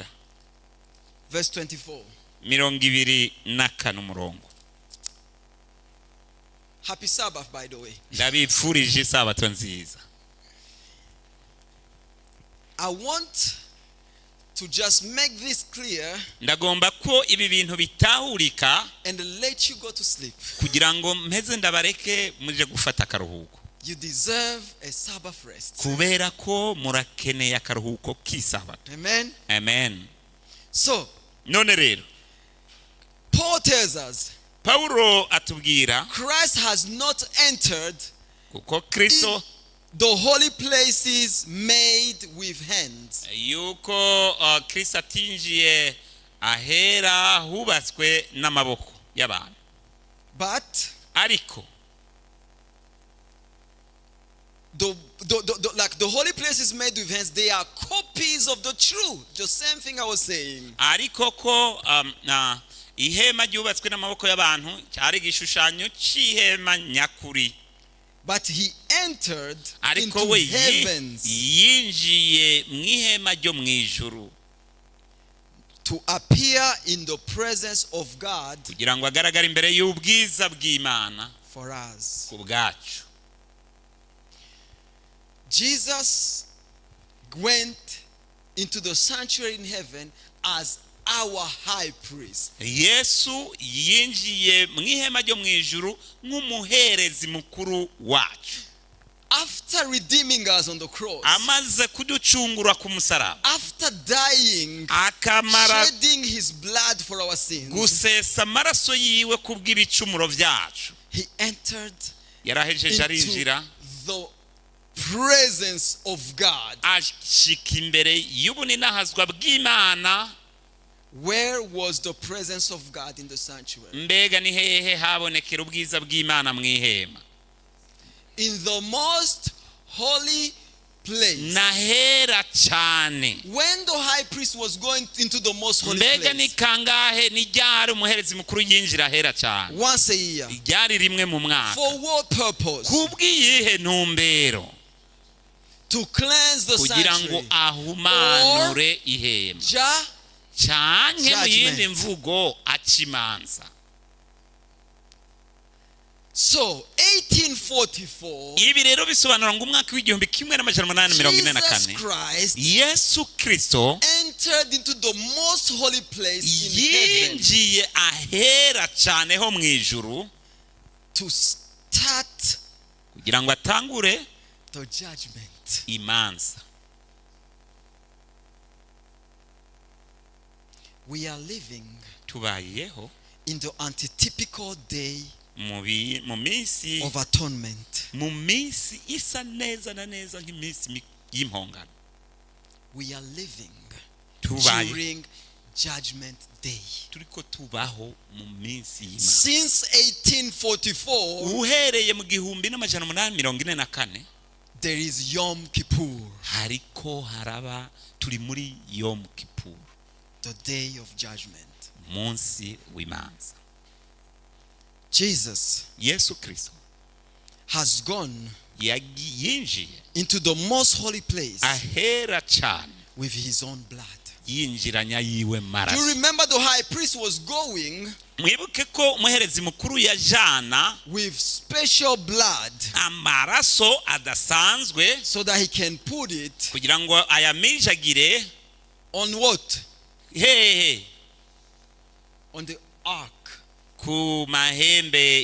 Speaker 2: verse 24.
Speaker 3: 24 umurongo.
Speaker 2: Happy Sabbath, by the way.
Speaker 3: Ndabipfurije isabato nziza.
Speaker 2: I want to just make this clear
Speaker 3: Ndagomba ko ibi bintu bitahurika
Speaker 2: and let you go to sleep.
Speaker 3: kugira ngo mpeze ndabareke muje gufata akaruhuko.
Speaker 2: You deserve a Sabbath rest.
Speaker 3: Kubera ko murakeneye akaruhuko k'isabato.
Speaker 2: Amen.
Speaker 3: Amen.
Speaker 2: So,
Speaker 3: None rero
Speaker 2: Paul tells us
Speaker 3: Pawulo atubwira
Speaker 2: Christ has not entered
Speaker 3: kuko Kristo
Speaker 2: in the holy places made with hands,
Speaker 3: yuko Kristo atinjiye ahera hubatswe n'amaboko y'abantu,
Speaker 2: but
Speaker 3: ariko
Speaker 2: the like the holy places made with hands, they are copies of the true. The same thing I was saying.
Speaker 3: Ariko ko ihema ryubatswe n'amaboko y'abantu cyari igishushanyo cy'ihema nyakuri.
Speaker 2: But he entered
Speaker 3: Ariko
Speaker 2: into
Speaker 3: we
Speaker 2: heavens
Speaker 3: yinjiye mu ihema ryo mu ijuru
Speaker 2: to appear in the presence of God
Speaker 3: kugira ngo agaragare imbere y'ubwiza bw'Imana
Speaker 2: for us.
Speaker 3: ku bwacu.
Speaker 2: Jesus went into the sanctuary in heaven as our high priest.
Speaker 3: Yesu yinjiye mu ihema ryo mu ijuru nk'umuherezi mukuru wacu.
Speaker 2: After redeeming us on the cross,
Speaker 3: Amaze kuducungura ku musaraba,
Speaker 2: after dying,
Speaker 3: akamara
Speaker 2: shedding his blood for our sins,
Speaker 3: gusesa amaraso yiwe ku bw'ibicumuro byacu,
Speaker 2: he entered
Speaker 3: yarahejeje arinjira
Speaker 2: into the presence of God.
Speaker 3: Ashika imbere y'ubuninahazwa bw'Imana.
Speaker 2: Where was the presence of God in the sanctuary?
Speaker 3: Mbega ni hehe habonekera ubwiza bw'Imana mu ihema?
Speaker 2: In the most holy place.
Speaker 3: Nahera cyane.
Speaker 2: When the high priest was going into the most holy
Speaker 3: Mbega ni
Speaker 2: place,
Speaker 3: kangahe ni ryari umuherezi mukuru yinjira ahera cyane?
Speaker 2: Once a year.
Speaker 3: Ryari rimwe mu mwaka.
Speaker 2: For what purpose?
Speaker 3: Kubw'iyihe ntumbero?
Speaker 2: To cleanse the
Speaker 3: Kugira ngo
Speaker 2: sanctuary.
Speaker 3: ahumanure ihema
Speaker 2: Ja,
Speaker 3: canke mu yindi
Speaker 2: judgment.
Speaker 3: mvugo acimanza.
Speaker 2: So, 1844,
Speaker 3: Ibi rero bisobanura ngo umwaka w'1844,
Speaker 2: Jesus Christ
Speaker 3: Yesu Kristo
Speaker 2: entered into the most holy place in heaven
Speaker 3: yinjiye ahera cyane ho mu ijuru
Speaker 2: to start
Speaker 3: kugira ngo atangure
Speaker 2: the judgment.
Speaker 3: Imanza.
Speaker 2: We are living
Speaker 3: Tubayeho
Speaker 2: in the antitypical day
Speaker 3: mu minsi
Speaker 2: of atonement.
Speaker 3: mu minsi isa neza na neza nk'iminsi y'impongano.
Speaker 2: We are living
Speaker 3: Tubaye
Speaker 2: during judgment day.
Speaker 3: Turiko tubaho mu minsi y'Imana.
Speaker 2: Since 1844,
Speaker 3: Uhereye mu 1844,
Speaker 2: there is Yom Kippur,
Speaker 3: hariko haraba turi muri Yom Kippur,
Speaker 2: the day of judgment.
Speaker 3: Munsi w'imanza.
Speaker 2: Jesus
Speaker 3: Yesu Kristo
Speaker 2: has gone
Speaker 3: yinjiye
Speaker 2: into the most holy place
Speaker 3: ahera cyane
Speaker 2: with his own blood.
Speaker 3: Yinjiranya yiwe
Speaker 2: Do you
Speaker 3: maraso.
Speaker 2: remember the high priest was going
Speaker 3: Mwibuke ko umuherezi mukuru yajana
Speaker 2: with special blood
Speaker 3: amaraso adasanzwe
Speaker 2: so that he can put it
Speaker 3: kugira ngo ayaminjagire
Speaker 2: on what?
Speaker 3: Hehe?
Speaker 2: On the ark.
Speaker 3: Ku mahembe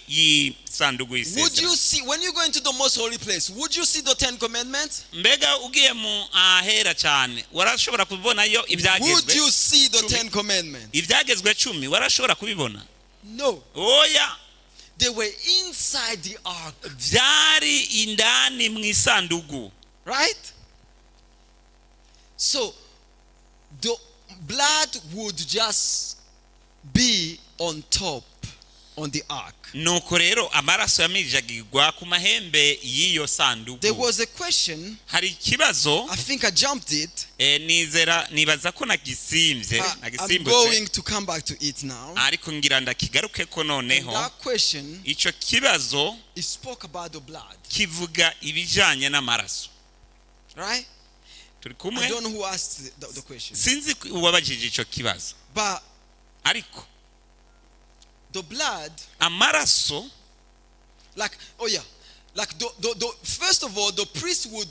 Speaker 3: y'isanduku
Speaker 2: Would
Speaker 3: y'isezerano.
Speaker 2: you see, when you go into the most holy place, would you see the Ten Commandments?
Speaker 3: Mbega ugiye mu ahera cyane warashobora kubonayo
Speaker 2: Would
Speaker 3: ibyagezwe
Speaker 2: you see the
Speaker 3: 10.
Speaker 2: Ten Commandments?
Speaker 3: Ibyagezwe 10 warashobora kubibona?
Speaker 2: No.
Speaker 3: Oya.
Speaker 2: They were inside the ark,
Speaker 3: Byari indani mu isanduku.
Speaker 2: Right? So the blood would just be on top on the ark.
Speaker 3: Nuko rero amaraso yaminjagirwa ku mahembe y'iyo sanduku.
Speaker 2: There was a question,
Speaker 3: Hari ikibazo.
Speaker 2: I think I jumped it.
Speaker 3: Nizera nibaza ko nagisimbye.
Speaker 2: I'm
Speaker 3: Nagisimbutse.
Speaker 2: Going to come back to it now.
Speaker 3: Ariko ngira ndakigaruke ko
Speaker 2: And
Speaker 3: noneho.
Speaker 2: that question,
Speaker 3: Icyo kibazo
Speaker 2: it spoke about the blood,
Speaker 3: kivuga ibijyanye n'amaraso.
Speaker 2: Right?
Speaker 3: Turi
Speaker 2: I
Speaker 3: kumwe?
Speaker 2: Don't know who asked the question.
Speaker 3: Sinzi uwabajije icyo kibazo.
Speaker 2: But
Speaker 3: Ariko
Speaker 2: the blood,
Speaker 3: amaraso,
Speaker 2: like, oh yeah, like the first of all, the priest would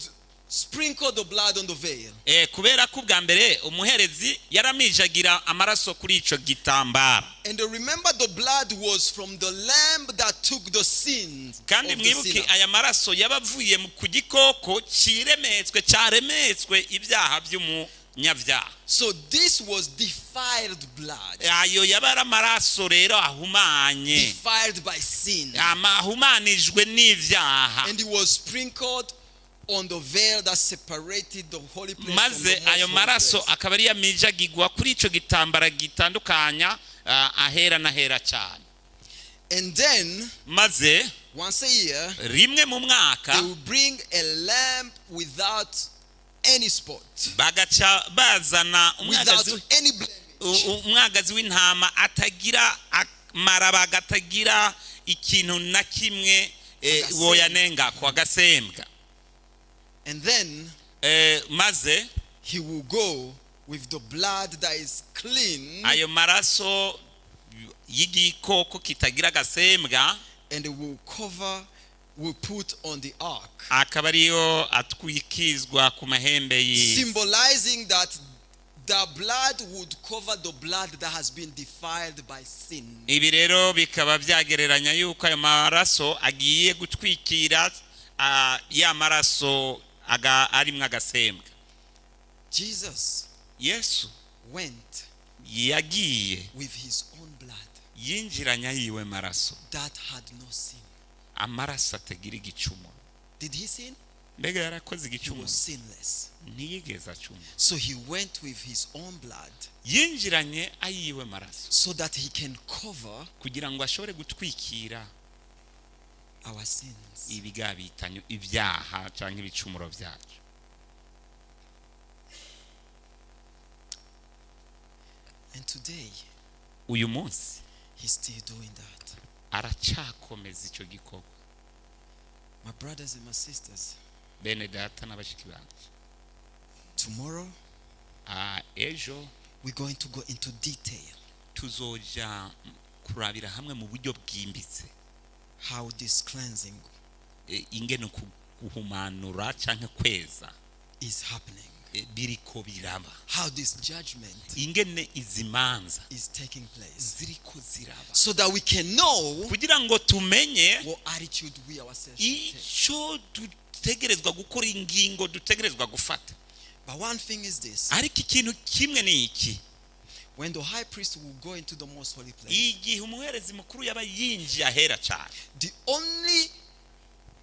Speaker 2: sprinkle the blood on the veil.
Speaker 3: Kubera ko ubwa mbere umuherezi yaramijagira amaraso kuri icyo gitambara.
Speaker 2: And remember, the blood was from the lamb that took the sins
Speaker 3: Kandi
Speaker 2: of the
Speaker 3: mwibuke
Speaker 2: sinner.
Speaker 3: Aya maraso yaba avuye ku gikoko kiremetswe cyaremetswe ibyaha by'umunyabyaha.
Speaker 2: So this was defiled blood,
Speaker 3: Ayo yaba ari amaraso rero ahumanye,
Speaker 2: defiled by sin.
Speaker 3: Ahumanijwe n'ibyaha.
Speaker 2: And it was sprinkled on the veil that separated the holy place from
Speaker 3: Maze
Speaker 2: the most
Speaker 3: ayo
Speaker 2: holy
Speaker 3: maraso
Speaker 2: place.
Speaker 3: Akaba ariyo amijagirwa kuri icyo gitambara gitandukanya ahera n'ahera cyane.
Speaker 2: And then,
Speaker 3: Maze
Speaker 2: once a year,
Speaker 3: rimwe mu mwaka
Speaker 2: they will bring a lamb without any spot,
Speaker 3: bagaca bazana
Speaker 2: without
Speaker 3: umwagazi
Speaker 2: any blemish.
Speaker 3: Umwagazi w'intama atagira amaraba atagira ikintu na kimwe
Speaker 2: Agasembwa.
Speaker 3: Woyanengako agasembwa.
Speaker 2: And then
Speaker 3: Maze
Speaker 2: he will go with the blood that is clean
Speaker 3: ayo maraso y'igikoko kitagira agasembwa
Speaker 2: and will cover, will put on the ark,
Speaker 3: akaba ariyo atwikizwa ku mahembe y'isi,
Speaker 2: symbolizing that the blood would cover the blood that has been defiled by sin.
Speaker 3: Ibi rero bikaba byagereranya yuko ayo maraso agiye gutwikira ya maraso arimwo agasembwa.
Speaker 2: Jesus
Speaker 3: Yesu
Speaker 2: went
Speaker 3: yagiye
Speaker 2: with his own blood
Speaker 3: yinjiranya yiwe maraso
Speaker 2: that had no sin.
Speaker 3: Amaraso atagira igicumuro.
Speaker 2: Did he sin?
Speaker 3: Mbega yarakoze
Speaker 2: He
Speaker 3: igicumuro?
Speaker 2: Was sinless.
Speaker 3: Ntiyigeze acumura.
Speaker 2: So he went with his own blood
Speaker 3: Yinjiranye ayiwe maraso
Speaker 2: so that he can cover
Speaker 3: kugira ngo ashobore gutwikira
Speaker 2: our sins.
Speaker 3: Ibigabitanyo ibyaha cyangwa ibicumuro byacu.
Speaker 2: And today,
Speaker 3: Uyu munsi
Speaker 2: he's still doing that.
Speaker 3: Aracyakomeza icyo gikorwa.
Speaker 2: My brothers and my sisters,
Speaker 3: Bene data n'abashiki banjye,
Speaker 2: tomorrow
Speaker 3: ejo
Speaker 2: we're going to go into detail
Speaker 3: tuzoja kurabira hamwe mu buryo bwimbitse
Speaker 2: how this cleansing
Speaker 3: ingene guhumanura cyangwa kweza
Speaker 2: is happening,
Speaker 3: biriko biraba,
Speaker 2: how this judgment
Speaker 3: ingene izi manza
Speaker 2: is taking place,
Speaker 3: ziriko ziraba,
Speaker 2: so that we can know
Speaker 3: kugira ngo tumenye
Speaker 2: what attitude we ourselves should take.
Speaker 3: icyo dutegerezwa gukora ingingo dutegerezwa gufata.
Speaker 2: But one thing is this:
Speaker 3: Ariko ikintu kimwe ni iki:
Speaker 2: when the high priest will go into the most holy place,
Speaker 3: igihe umuherezi mukuru yaba yinjiye ahera cyane,
Speaker 2: the only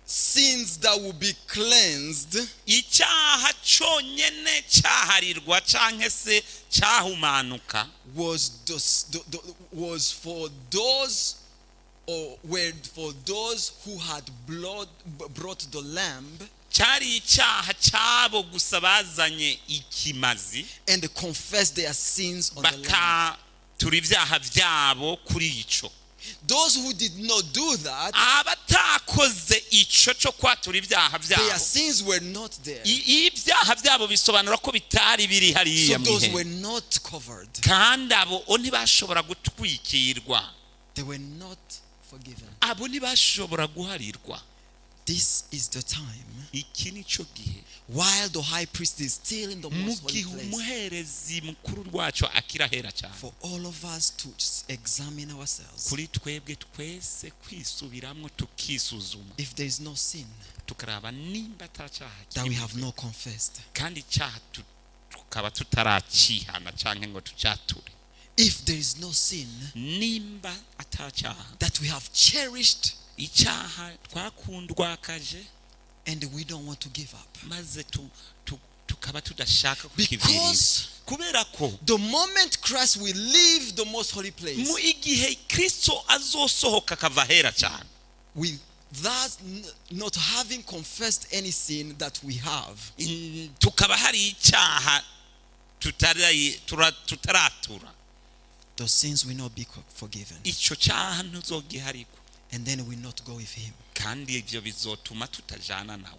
Speaker 2: sins that will be cleansed
Speaker 3: icyaha cyonyine cyaharirwa cyangwa se cyahumanuka
Speaker 2: was the, was for those or were for those who had blood brought the lamb
Speaker 3: cyari icyaha cyabo gusa bazanye ikimazi
Speaker 2: and confessed their sins on the lamb.
Speaker 3: bakatura ibyaha byabo kuri ico.
Speaker 2: Those who did not do that,
Speaker 3: Abatakoze ico cyo kwatura ibyaha
Speaker 2: their
Speaker 3: byabo,
Speaker 2: sins were not there.
Speaker 3: Ibyaha byabo bisobanura ko bitari biri
Speaker 2: So
Speaker 3: hariya mu
Speaker 2: those
Speaker 3: ihema.
Speaker 2: were not covered.
Speaker 3: Kandi abo ntibashobora gutwikirwa.
Speaker 2: They were not forgiven.
Speaker 3: Abo ntibashobora guharirwa.
Speaker 2: This is the time
Speaker 3: Iki ni cyo gihe,
Speaker 2: while the high priest is still in the
Speaker 3: mu
Speaker 2: most holy
Speaker 3: gihe
Speaker 2: place,
Speaker 3: umuherezi mukuru wacu akirahera cyane,
Speaker 2: for all of us to examine ourselves.
Speaker 3: kuri twebwe twese kwisubiramwo, tukisuzuma,
Speaker 2: If there is no sin
Speaker 3: tukaraba nimba atacyaha
Speaker 2: that we
Speaker 3: kirimo,
Speaker 2: have not confessed,
Speaker 3: kandi icyaha tukaba tutarakihana cyangwa ngo tucyature,
Speaker 2: if there is no sin
Speaker 3: nimba atacyaha
Speaker 2: that we have cherished
Speaker 3: icyaha twakundwakaje
Speaker 2: and we don't want to give up.
Speaker 3: Maze tukaba tudashaka kukivirira,
Speaker 2: Because
Speaker 3: kubera ko
Speaker 2: the moment Christ will leave the most holy place,
Speaker 3: mu igihe Kristo azosohoka akava ahera cyane,
Speaker 2: with that not having confessed any sin that we have,
Speaker 3: tukaba hari icyaha tutaratura,
Speaker 2: those sins will not be forgiven.
Speaker 3: Icyo cyaha ntuzogiharigwa.
Speaker 2: And then we not go with him.
Speaker 3: Kandi ibyo bizotuma tutajana nawe.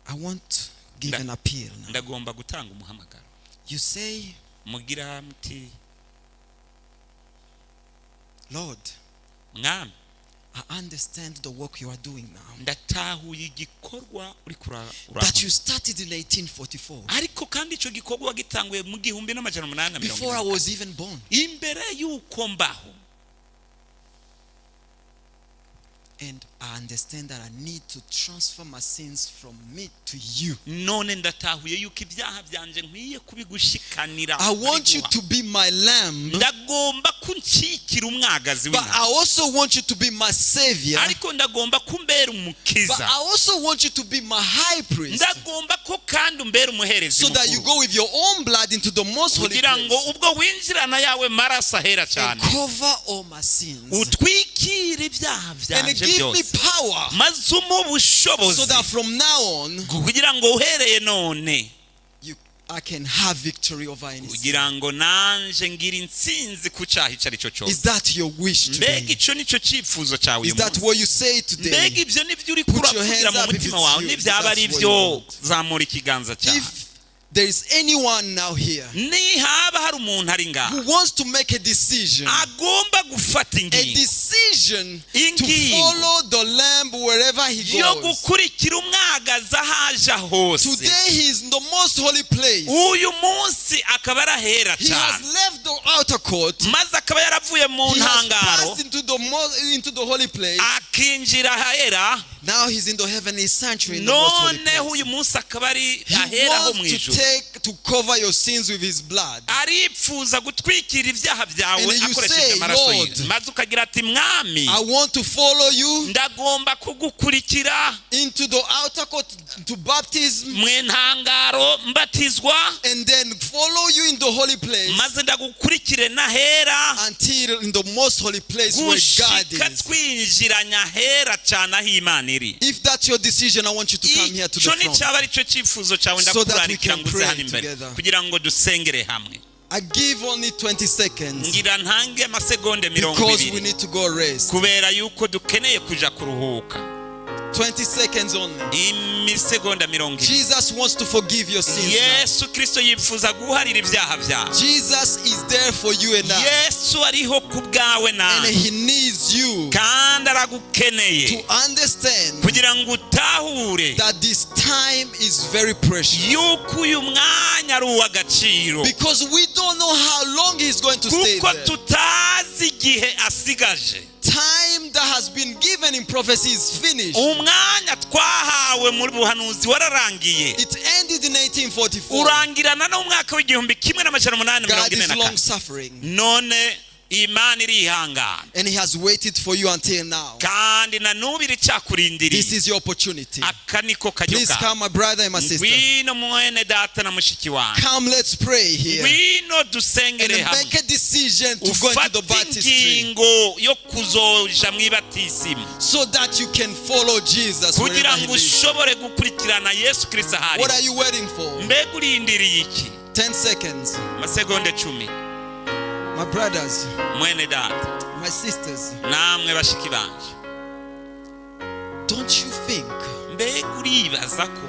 Speaker 2: I want to give an appeal now.
Speaker 3: Ndagomba gutanga umuhamagaro.
Speaker 2: You say,
Speaker 3: Mugira muti,
Speaker 2: "Lord,
Speaker 3: Mwami,
Speaker 2: I understand the work you are doing now.
Speaker 3: Ndatahuye igikorwa uri
Speaker 2: That you started in 1844
Speaker 3: Ariko kandi icyo gikorwa wagitanguye mu 1840
Speaker 2: before I was even born.
Speaker 3: Imbere y'uko mbaho.
Speaker 2: And I understand that I need to transfer my sins from me to you.
Speaker 3: None ndatahuye yuko ibyaha byanjye nkwiye kubigushikanira,
Speaker 2: I want you
Speaker 3: nkabiguha.
Speaker 2: To be my lamb,
Speaker 3: Ndagomba kuncikira umwagazi
Speaker 2: but I
Speaker 3: w'intama,
Speaker 2: also want you to be my savior.
Speaker 3: ariko ndagomba kumbera
Speaker 2: But
Speaker 3: umukiza.
Speaker 2: I also want you to be my high priest
Speaker 3: Ndagomba ko kandi umbera umuherezi
Speaker 2: so that you
Speaker 3: mukuru,
Speaker 2: go with your own blood into the most holy
Speaker 3: kugira ngo
Speaker 2: place
Speaker 3: ubwo winjirana yawe maraso ahera
Speaker 2: and
Speaker 3: cyane,
Speaker 2: cover all my sins
Speaker 3: utwikire ibyaha
Speaker 2: and
Speaker 3: byanje
Speaker 2: give me
Speaker 3: byose,
Speaker 2: power
Speaker 3: maze umuhe ubushobozi,
Speaker 2: so that from now on
Speaker 3: kugira ngo uhereye none
Speaker 2: I can have victory over any sin.
Speaker 3: Kugira ngo nanje ngire intsinzi ku cyaha icyo ari cyo
Speaker 2: Is
Speaker 3: cyose.
Speaker 2: that your wish
Speaker 3: Mbega
Speaker 2: today?
Speaker 3: icyo nicyo cyifuzo cyawe
Speaker 2: Is
Speaker 3: uyu
Speaker 2: that
Speaker 3: munsi?
Speaker 2: what you say
Speaker 3: Mbega
Speaker 2: today?
Speaker 3: ibyo nibyo uri
Speaker 2: Put your
Speaker 3: kuravugira
Speaker 2: hands
Speaker 3: mu
Speaker 2: up if
Speaker 3: mutima
Speaker 2: it's
Speaker 3: wawe?
Speaker 2: you.
Speaker 3: Nibyaba ari
Speaker 2: That's
Speaker 3: byo,
Speaker 2: what you want.
Speaker 3: zamura ikiganza cyawe.
Speaker 2: If there is anyone now here
Speaker 3: Nihaba hari umuntu ari ngaha
Speaker 2: who wants to make a decision,
Speaker 3: agomba gufata
Speaker 2: a
Speaker 3: ingingo
Speaker 2: decision to
Speaker 3: Ingingo.
Speaker 2: follow the lamb wherever he
Speaker 3: yo
Speaker 2: goes.
Speaker 3: gukurikira umwagazi aho aja hose,
Speaker 2: Today he is in the most holy place.
Speaker 3: uyu munsi akaba arahera
Speaker 2: He has
Speaker 3: cyane,
Speaker 2: left the outer court.
Speaker 3: maze akaba yaravuye mu
Speaker 2: He has
Speaker 3: ntangaro,
Speaker 2: passed into the holy place.
Speaker 3: Akinjira ahera,
Speaker 2: Now he's in the heavenly sanctuary in the most holy
Speaker 3: noneho
Speaker 2: place.
Speaker 3: uyu munsi akaba ari
Speaker 2: He
Speaker 3: ahera ho mu
Speaker 2: wants to
Speaker 3: ijuru,
Speaker 2: take to cover your sins with his blood.
Speaker 3: Aripfuza gutwikira ibyaha byawe
Speaker 2: And you
Speaker 3: akoresheje
Speaker 2: say,
Speaker 3: amaraso ye,
Speaker 2: "Lord,
Speaker 3: maze ukagira ati, Mwami,
Speaker 2: I want to follow you
Speaker 3: ndagomba kugukurikira
Speaker 2: into the outer court to baptism
Speaker 3: mwe ntangaro mbatizwa,
Speaker 2: and then follow you in the holy place
Speaker 3: maze ndagukurikire n'ahera,
Speaker 2: until in the most holy place where God
Speaker 3: gushika
Speaker 2: is."
Speaker 3: twinjiranye ahera cyane aho Imana iri.
Speaker 2: If that's your decision, I want you to come here to the
Speaker 3: Icyo
Speaker 2: front.
Speaker 3: nicyaba ari cyo cyifuzo cyawe,
Speaker 2: So that we
Speaker 3: ndakurarikira
Speaker 2: can
Speaker 3: ngo uze
Speaker 2: pray
Speaker 3: hano imbere
Speaker 2: together.
Speaker 3: kugira ngo dusengere hamwe.
Speaker 2: I give only 20 seconds
Speaker 3: Ngira ntange amasegonde mirongo
Speaker 2: because we
Speaker 3: ibiri
Speaker 2: need to go rest.
Speaker 3: kubera yuko dukeneye kuja kuruhuka.
Speaker 2: 20 seconds only.
Speaker 3: Imisegonda 20.
Speaker 2: Jesus wants to forgive your sins now.
Speaker 3: Yesu Kristo yifuza guharira ibyaha byawe.
Speaker 2: Jesus is there for you and I.
Speaker 3: Yesu ariho ku bwawe
Speaker 2: And
Speaker 3: nawe,
Speaker 2: he needs you
Speaker 3: kandi aragukeneye
Speaker 2: to understand
Speaker 3: kugira ngo utahure
Speaker 2: that this time is very precious.
Speaker 3: yuko uyu mwanya ari uw'agaciro,
Speaker 2: Because we don't know how long he's going to stay
Speaker 3: kuko
Speaker 2: there.
Speaker 3: Tutazi igihe asigaje.
Speaker 2: Time that has been given in prophecy is finished.
Speaker 3: Umwanya twahawe muri buhanuzi wararangiye.
Speaker 2: It ended in 1844.
Speaker 3: Urangirana n'umwaka w'igihumbi kimwe n'amajana umunani mirongo
Speaker 2: God
Speaker 3: ine
Speaker 2: is
Speaker 3: na
Speaker 2: long
Speaker 3: kane.
Speaker 2: suffering.
Speaker 3: None Imana irihangana.
Speaker 2: And he has waited for you until now.
Speaker 3: Kandi na n'ubu iracyakurindiriye.
Speaker 2: This is your opportunity.
Speaker 3: Aka niko kajyo
Speaker 2: Please
Speaker 3: kawe.
Speaker 2: come, my brother and my sister.
Speaker 3: Ngwino mwene data na mushiki wanjye.
Speaker 2: Come, let's pray here.
Speaker 3: Ngwino dusengere
Speaker 2: And
Speaker 3: hamwe,
Speaker 2: make a decision to go into the
Speaker 3: ufate
Speaker 2: baptistry
Speaker 3: ingingo yo kuzoja mu ibatisimu
Speaker 2: so that you can follow Jesus
Speaker 3: kugira
Speaker 2: wherever he
Speaker 3: ngo
Speaker 2: leads.
Speaker 3: ushobore gukurikirana Yesu Kirisito ahari.
Speaker 2: What are you waiting for?
Speaker 3: Mbega urindiriye iki?
Speaker 2: 10 seconds.
Speaker 3: Amasegonda 10.
Speaker 2: My brothers,
Speaker 3: Mwene data,
Speaker 2: my sisters,
Speaker 3: namwe bashiki banje,
Speaker 2: don't you think
Speaker 3: mbega uribaza ko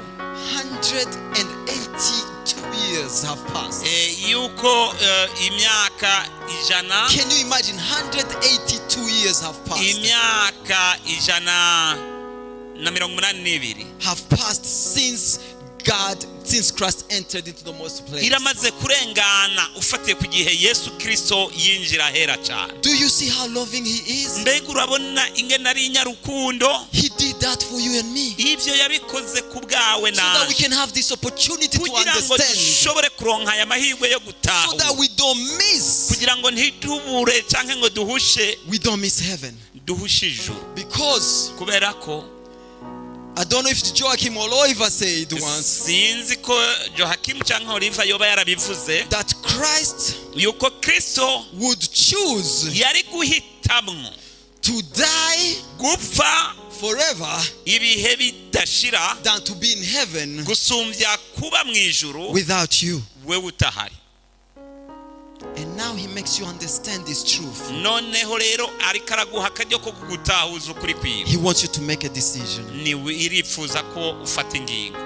Speaker 2: 182 years have passed?
Speaker 3: Yuko imyaka 100,
Speaker 2: Can you imagine 182 years have passed?
Speaker 3: Imyaka 182
Speaker 2: Have passed since God, since Christ entered into the most place.
Speaker 3: Iramaze kurengana ufatiye ku gihe Yesu Kristo yinjira ahera cyane.
Speaker 2: Do you see how loving He is?
Speaker 3: Mbega urabona ingene ari inyarukundo?
Speaker 2: He did that for you and me.
Speaker 3: Ibyo yabikoze ku bwawe
Speaker 2: So that we
Speaker 3: nawe
Speaker 2: can have this opportunity to
Speaker 3: kugira ngo
Speaker 2: understand.
Speaker 3: dushobore kuronka aya mahirwe yo
Speaker 2: So
Speaker 3: gutahura,
Speaker 2: that we don't miss.
Speaker 3: kugira ngo ntitubure cyangwa ngo duhushe,
Speaker 2: We don't miss heaven.
Speaker 3: Duhushe ijuru.
Speaker 2: Because
Speaker 3: Kubera ko
Speaker 2: I don't know if Joachim or Oliver said once
Speaker 3: sinzi ko Johakimu cyangwa Oliva yoba yarabivuze
Speaker 2: that Christ
Speaker 3: yuko Kristo
Speaker 2: would choose
Speaker 3: yari guhitamwo
Speaker 2: to die
Speaker 3: gupfa
Speaker 2: forever
Speaker 3: ibihe bidashira
Speaker 2: than to be in heaven
Speaker 3: gusumbya kuba mu ijuru
Speaker 2: without you.
Speaker 3: wewe utahari.
Speaker 2: And now he makes you understand this truth.
Speaker 3: Noneho rero ariko araguha akaryo ko kugutahuza ukuri kwiwe.
Speaker 2: He wants you to make a decision.
Speaker 3: Ni irifuza ko ufata ingingo.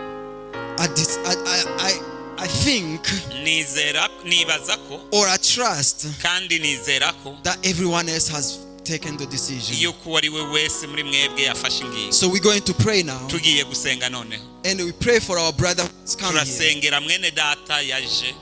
Speaker 2: I think
Speaker 3: Nizera, nibaza ko
Speaker 2: or I trust
Speaker 3: kandi nizera ko
Speaker 2: that everyone else has taken the decision.
Speaker 3: yuko uwo ari we wese muri mwebwe yafashe ingingo.
Speaker 2: So we're going to pray now.
Speaker 3: Tugiye gusenga noneho.
Speaker 2: And we pray for our brother who's come here.
Speaker 3: Turasengera mwene data yaje.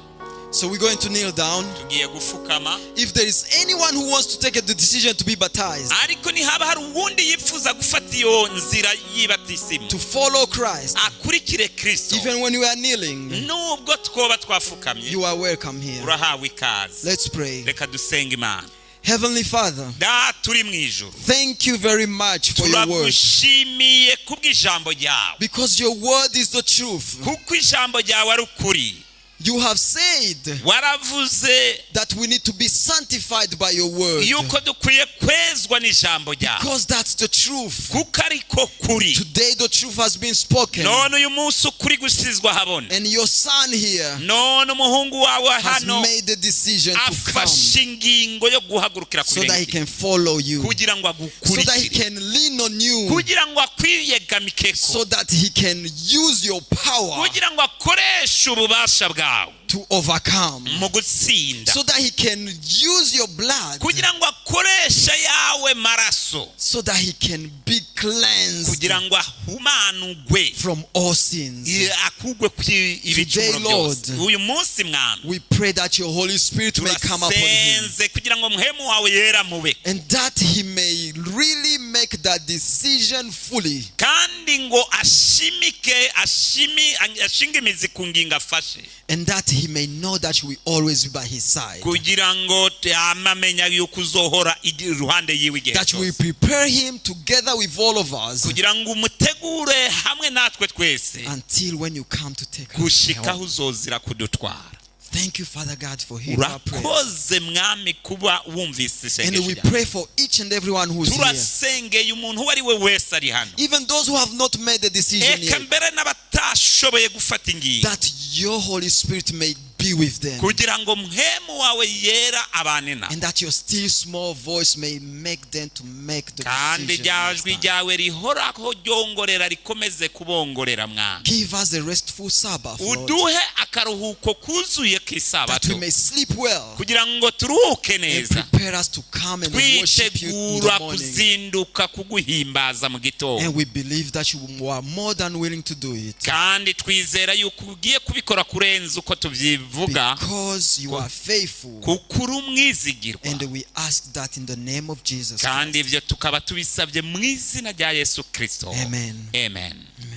Speaker 2: So we're going to kneel down.
Speaker 3: Tugiye gufukama.
Speaker 2: If there is anyone who wants to take the decision to be baptized,
Speaker 3: Ariko nihaba hari uwundi yifuza gufata iyo nzira y'ibatisimu,
Speaker 2: to follow Christ,
Speaker 3: akurikire Kristo,
Speaker 2: even when we are kneeling,
Speaker 3: nubwo twoba twafukamye,
Speaker 2: you are welcome here.
Speaker 3: Urahawe ikaze.
Speaker 2: Let's pray.
Speaker 3: Reka dusenge Imana.
Speaker 2: Heavenly Father,
Speaker 3: Data uri mu ijuru,
Speaker 2: thank you very much for your word.
Speaker 3: Turagushimiye kubw'ijambo ryawe,
Speaker 2: Because your word is the truth.
Speaker 3: Kuko ijambo ryawe ari ukuri.
Speaker 2: You have said
Speaker 3: Waravuze
Speaker 2: that we need to be sanctified by your word.
Speaker 3: Yuko dukwiye kwezwa n'ijambo ryawe,
Speaker 2: Because that's the truth.
Speaker 3: Kuko ariko kuri.
Speaker 2: Today the truth has been spoken.
Speaker 3: None uyu munsi ukuri gusizwa habona.
Speaker 2: And your son here
Speaker 3: None umuhungu wawe
Speaker 2: has
Speaker 3: hano
Speaker 2: made the decision to come
Speaker 3: afashe ingingo yo guhagurukira ku
Speaker 2: so that he
Speaker 3: birenge
Speaker 2: can follow you.
Speaker 3: kugira ngo
Speaker 2: So that he
Speaker 3: agukurikire,
Speaker 2: can lean on you.
Speaker 3: kugira ngo akwiyegamikeko,
Speaker 2: So that he can use your power
Speaker 3: kugira ngo akoreshe ububasha bwawe
Speaker 2: to overcome.
Speaker 3: Mu gutsinda,
Speaker 2: So that he can use your blood.
Speaker 3: Kugira ngo akoreshe yawe maraso,
Speaker 2: So that he can be cleansed
Speaker 3: kugira ngo ahumanugwe
Speaker 2: from all sins.
Speaker 3: Akugwe ku ibicumuro
Speaker 2: Today, Lord,
Speaker 3: byose. Uyu munsi, Mwami,
Speaker 2: we pray that your Holy Spirit may come upon him.
Speaker 3: Turasenze kugira ngo muhemu wawe yera mube,
Speaker 2: And that he may really make that decision fully.
Speaker 3: Kandi ngo ashimike ashimi ashinge imizi ku ngingo afashe,
Speaker 2: And that he may know that you will always be by his side.
Speaker 3: Kugira ngo yame amenya yuko uzohora iruhande yiwe igihe
Speaker 2: That you will
Speaker 3: cyose,
Speaker 2: prepare him together with all of us
Speaker 3: kugira ngo umutegure hamwe natwe twese
Speaker 2: until when you come to take us
Speaker 3: gushika aho
Speaker 2: home.
Speaker 3: uzozira kudutwara.
Speaker 2: Thank you, Father God, for hearing our prayers.
Speaker 3: Urakoze Mwami kuba wumvise
Speaker 2: And
Speaker 3: isengesho
Speaker 2: we
Speaker 3: ryawe.
Speaker 2: pray for each and everyone who's here.
Speaker 3: Turasengeye umuntu uwo ari we wese ari hano,
Speaker 2: Even those who have not made the decision
Speaker 3: eka
Speaker 2: yet,
Speaker 3: mbere n'abatashoboye gufata ingingo,
Speaker 2: that your Holy Spirit may be with them.
Speaker 3: Kugira ngo muhemu wawe yera abane nabo,
Speaker 2: And that your still small voice may make them to make the
Speaker 3: kandi
Speaker 2: decision
Speaker 3: rya
Speaker 2: next
Speaker 3: jwi
Speaker 2: time.
Speaker 3: ryawe rihoraho ryongorera rikomeze kubongorera, Mwana.
Speaker 2: Give us a restful Sabbath, Lord,
Speaker 3: Uduhe akaruhuko kuzuye
Speaker 2: that we
Speaker 3: k'isabato,
Speaker 2: may sleep well
Speaker 3: kugira ngo turuhuke
Speaker 2: and
Speaker 3: neza,
Speaker 2: prepare us to come and worship you in
Speaker 3: twitegura
Speaker 2: the morning.
Speaker 3: Kuzinduka kuguhimbaza mu gitondo.
Speaker 2: And we believe that you are more than willing to do it
Speaker 3: Kandi twizera yuko ugiye kubikora kurenza uko tubyivuga,
Speaker 2: because you are faithful.
Speaker 3: Kuko uri umwizigirwa.
Speaker 2: And we ask that in the name of Jesus
Speaker 3: Kandi
Speaker 2: Christ.
Speaker 3: ibyo tukaba tubisabye mu izina rya Yesu Kirisito.
Speaker 2: Amen.
Speaker 3: Amen.
Speaker 2: Amen.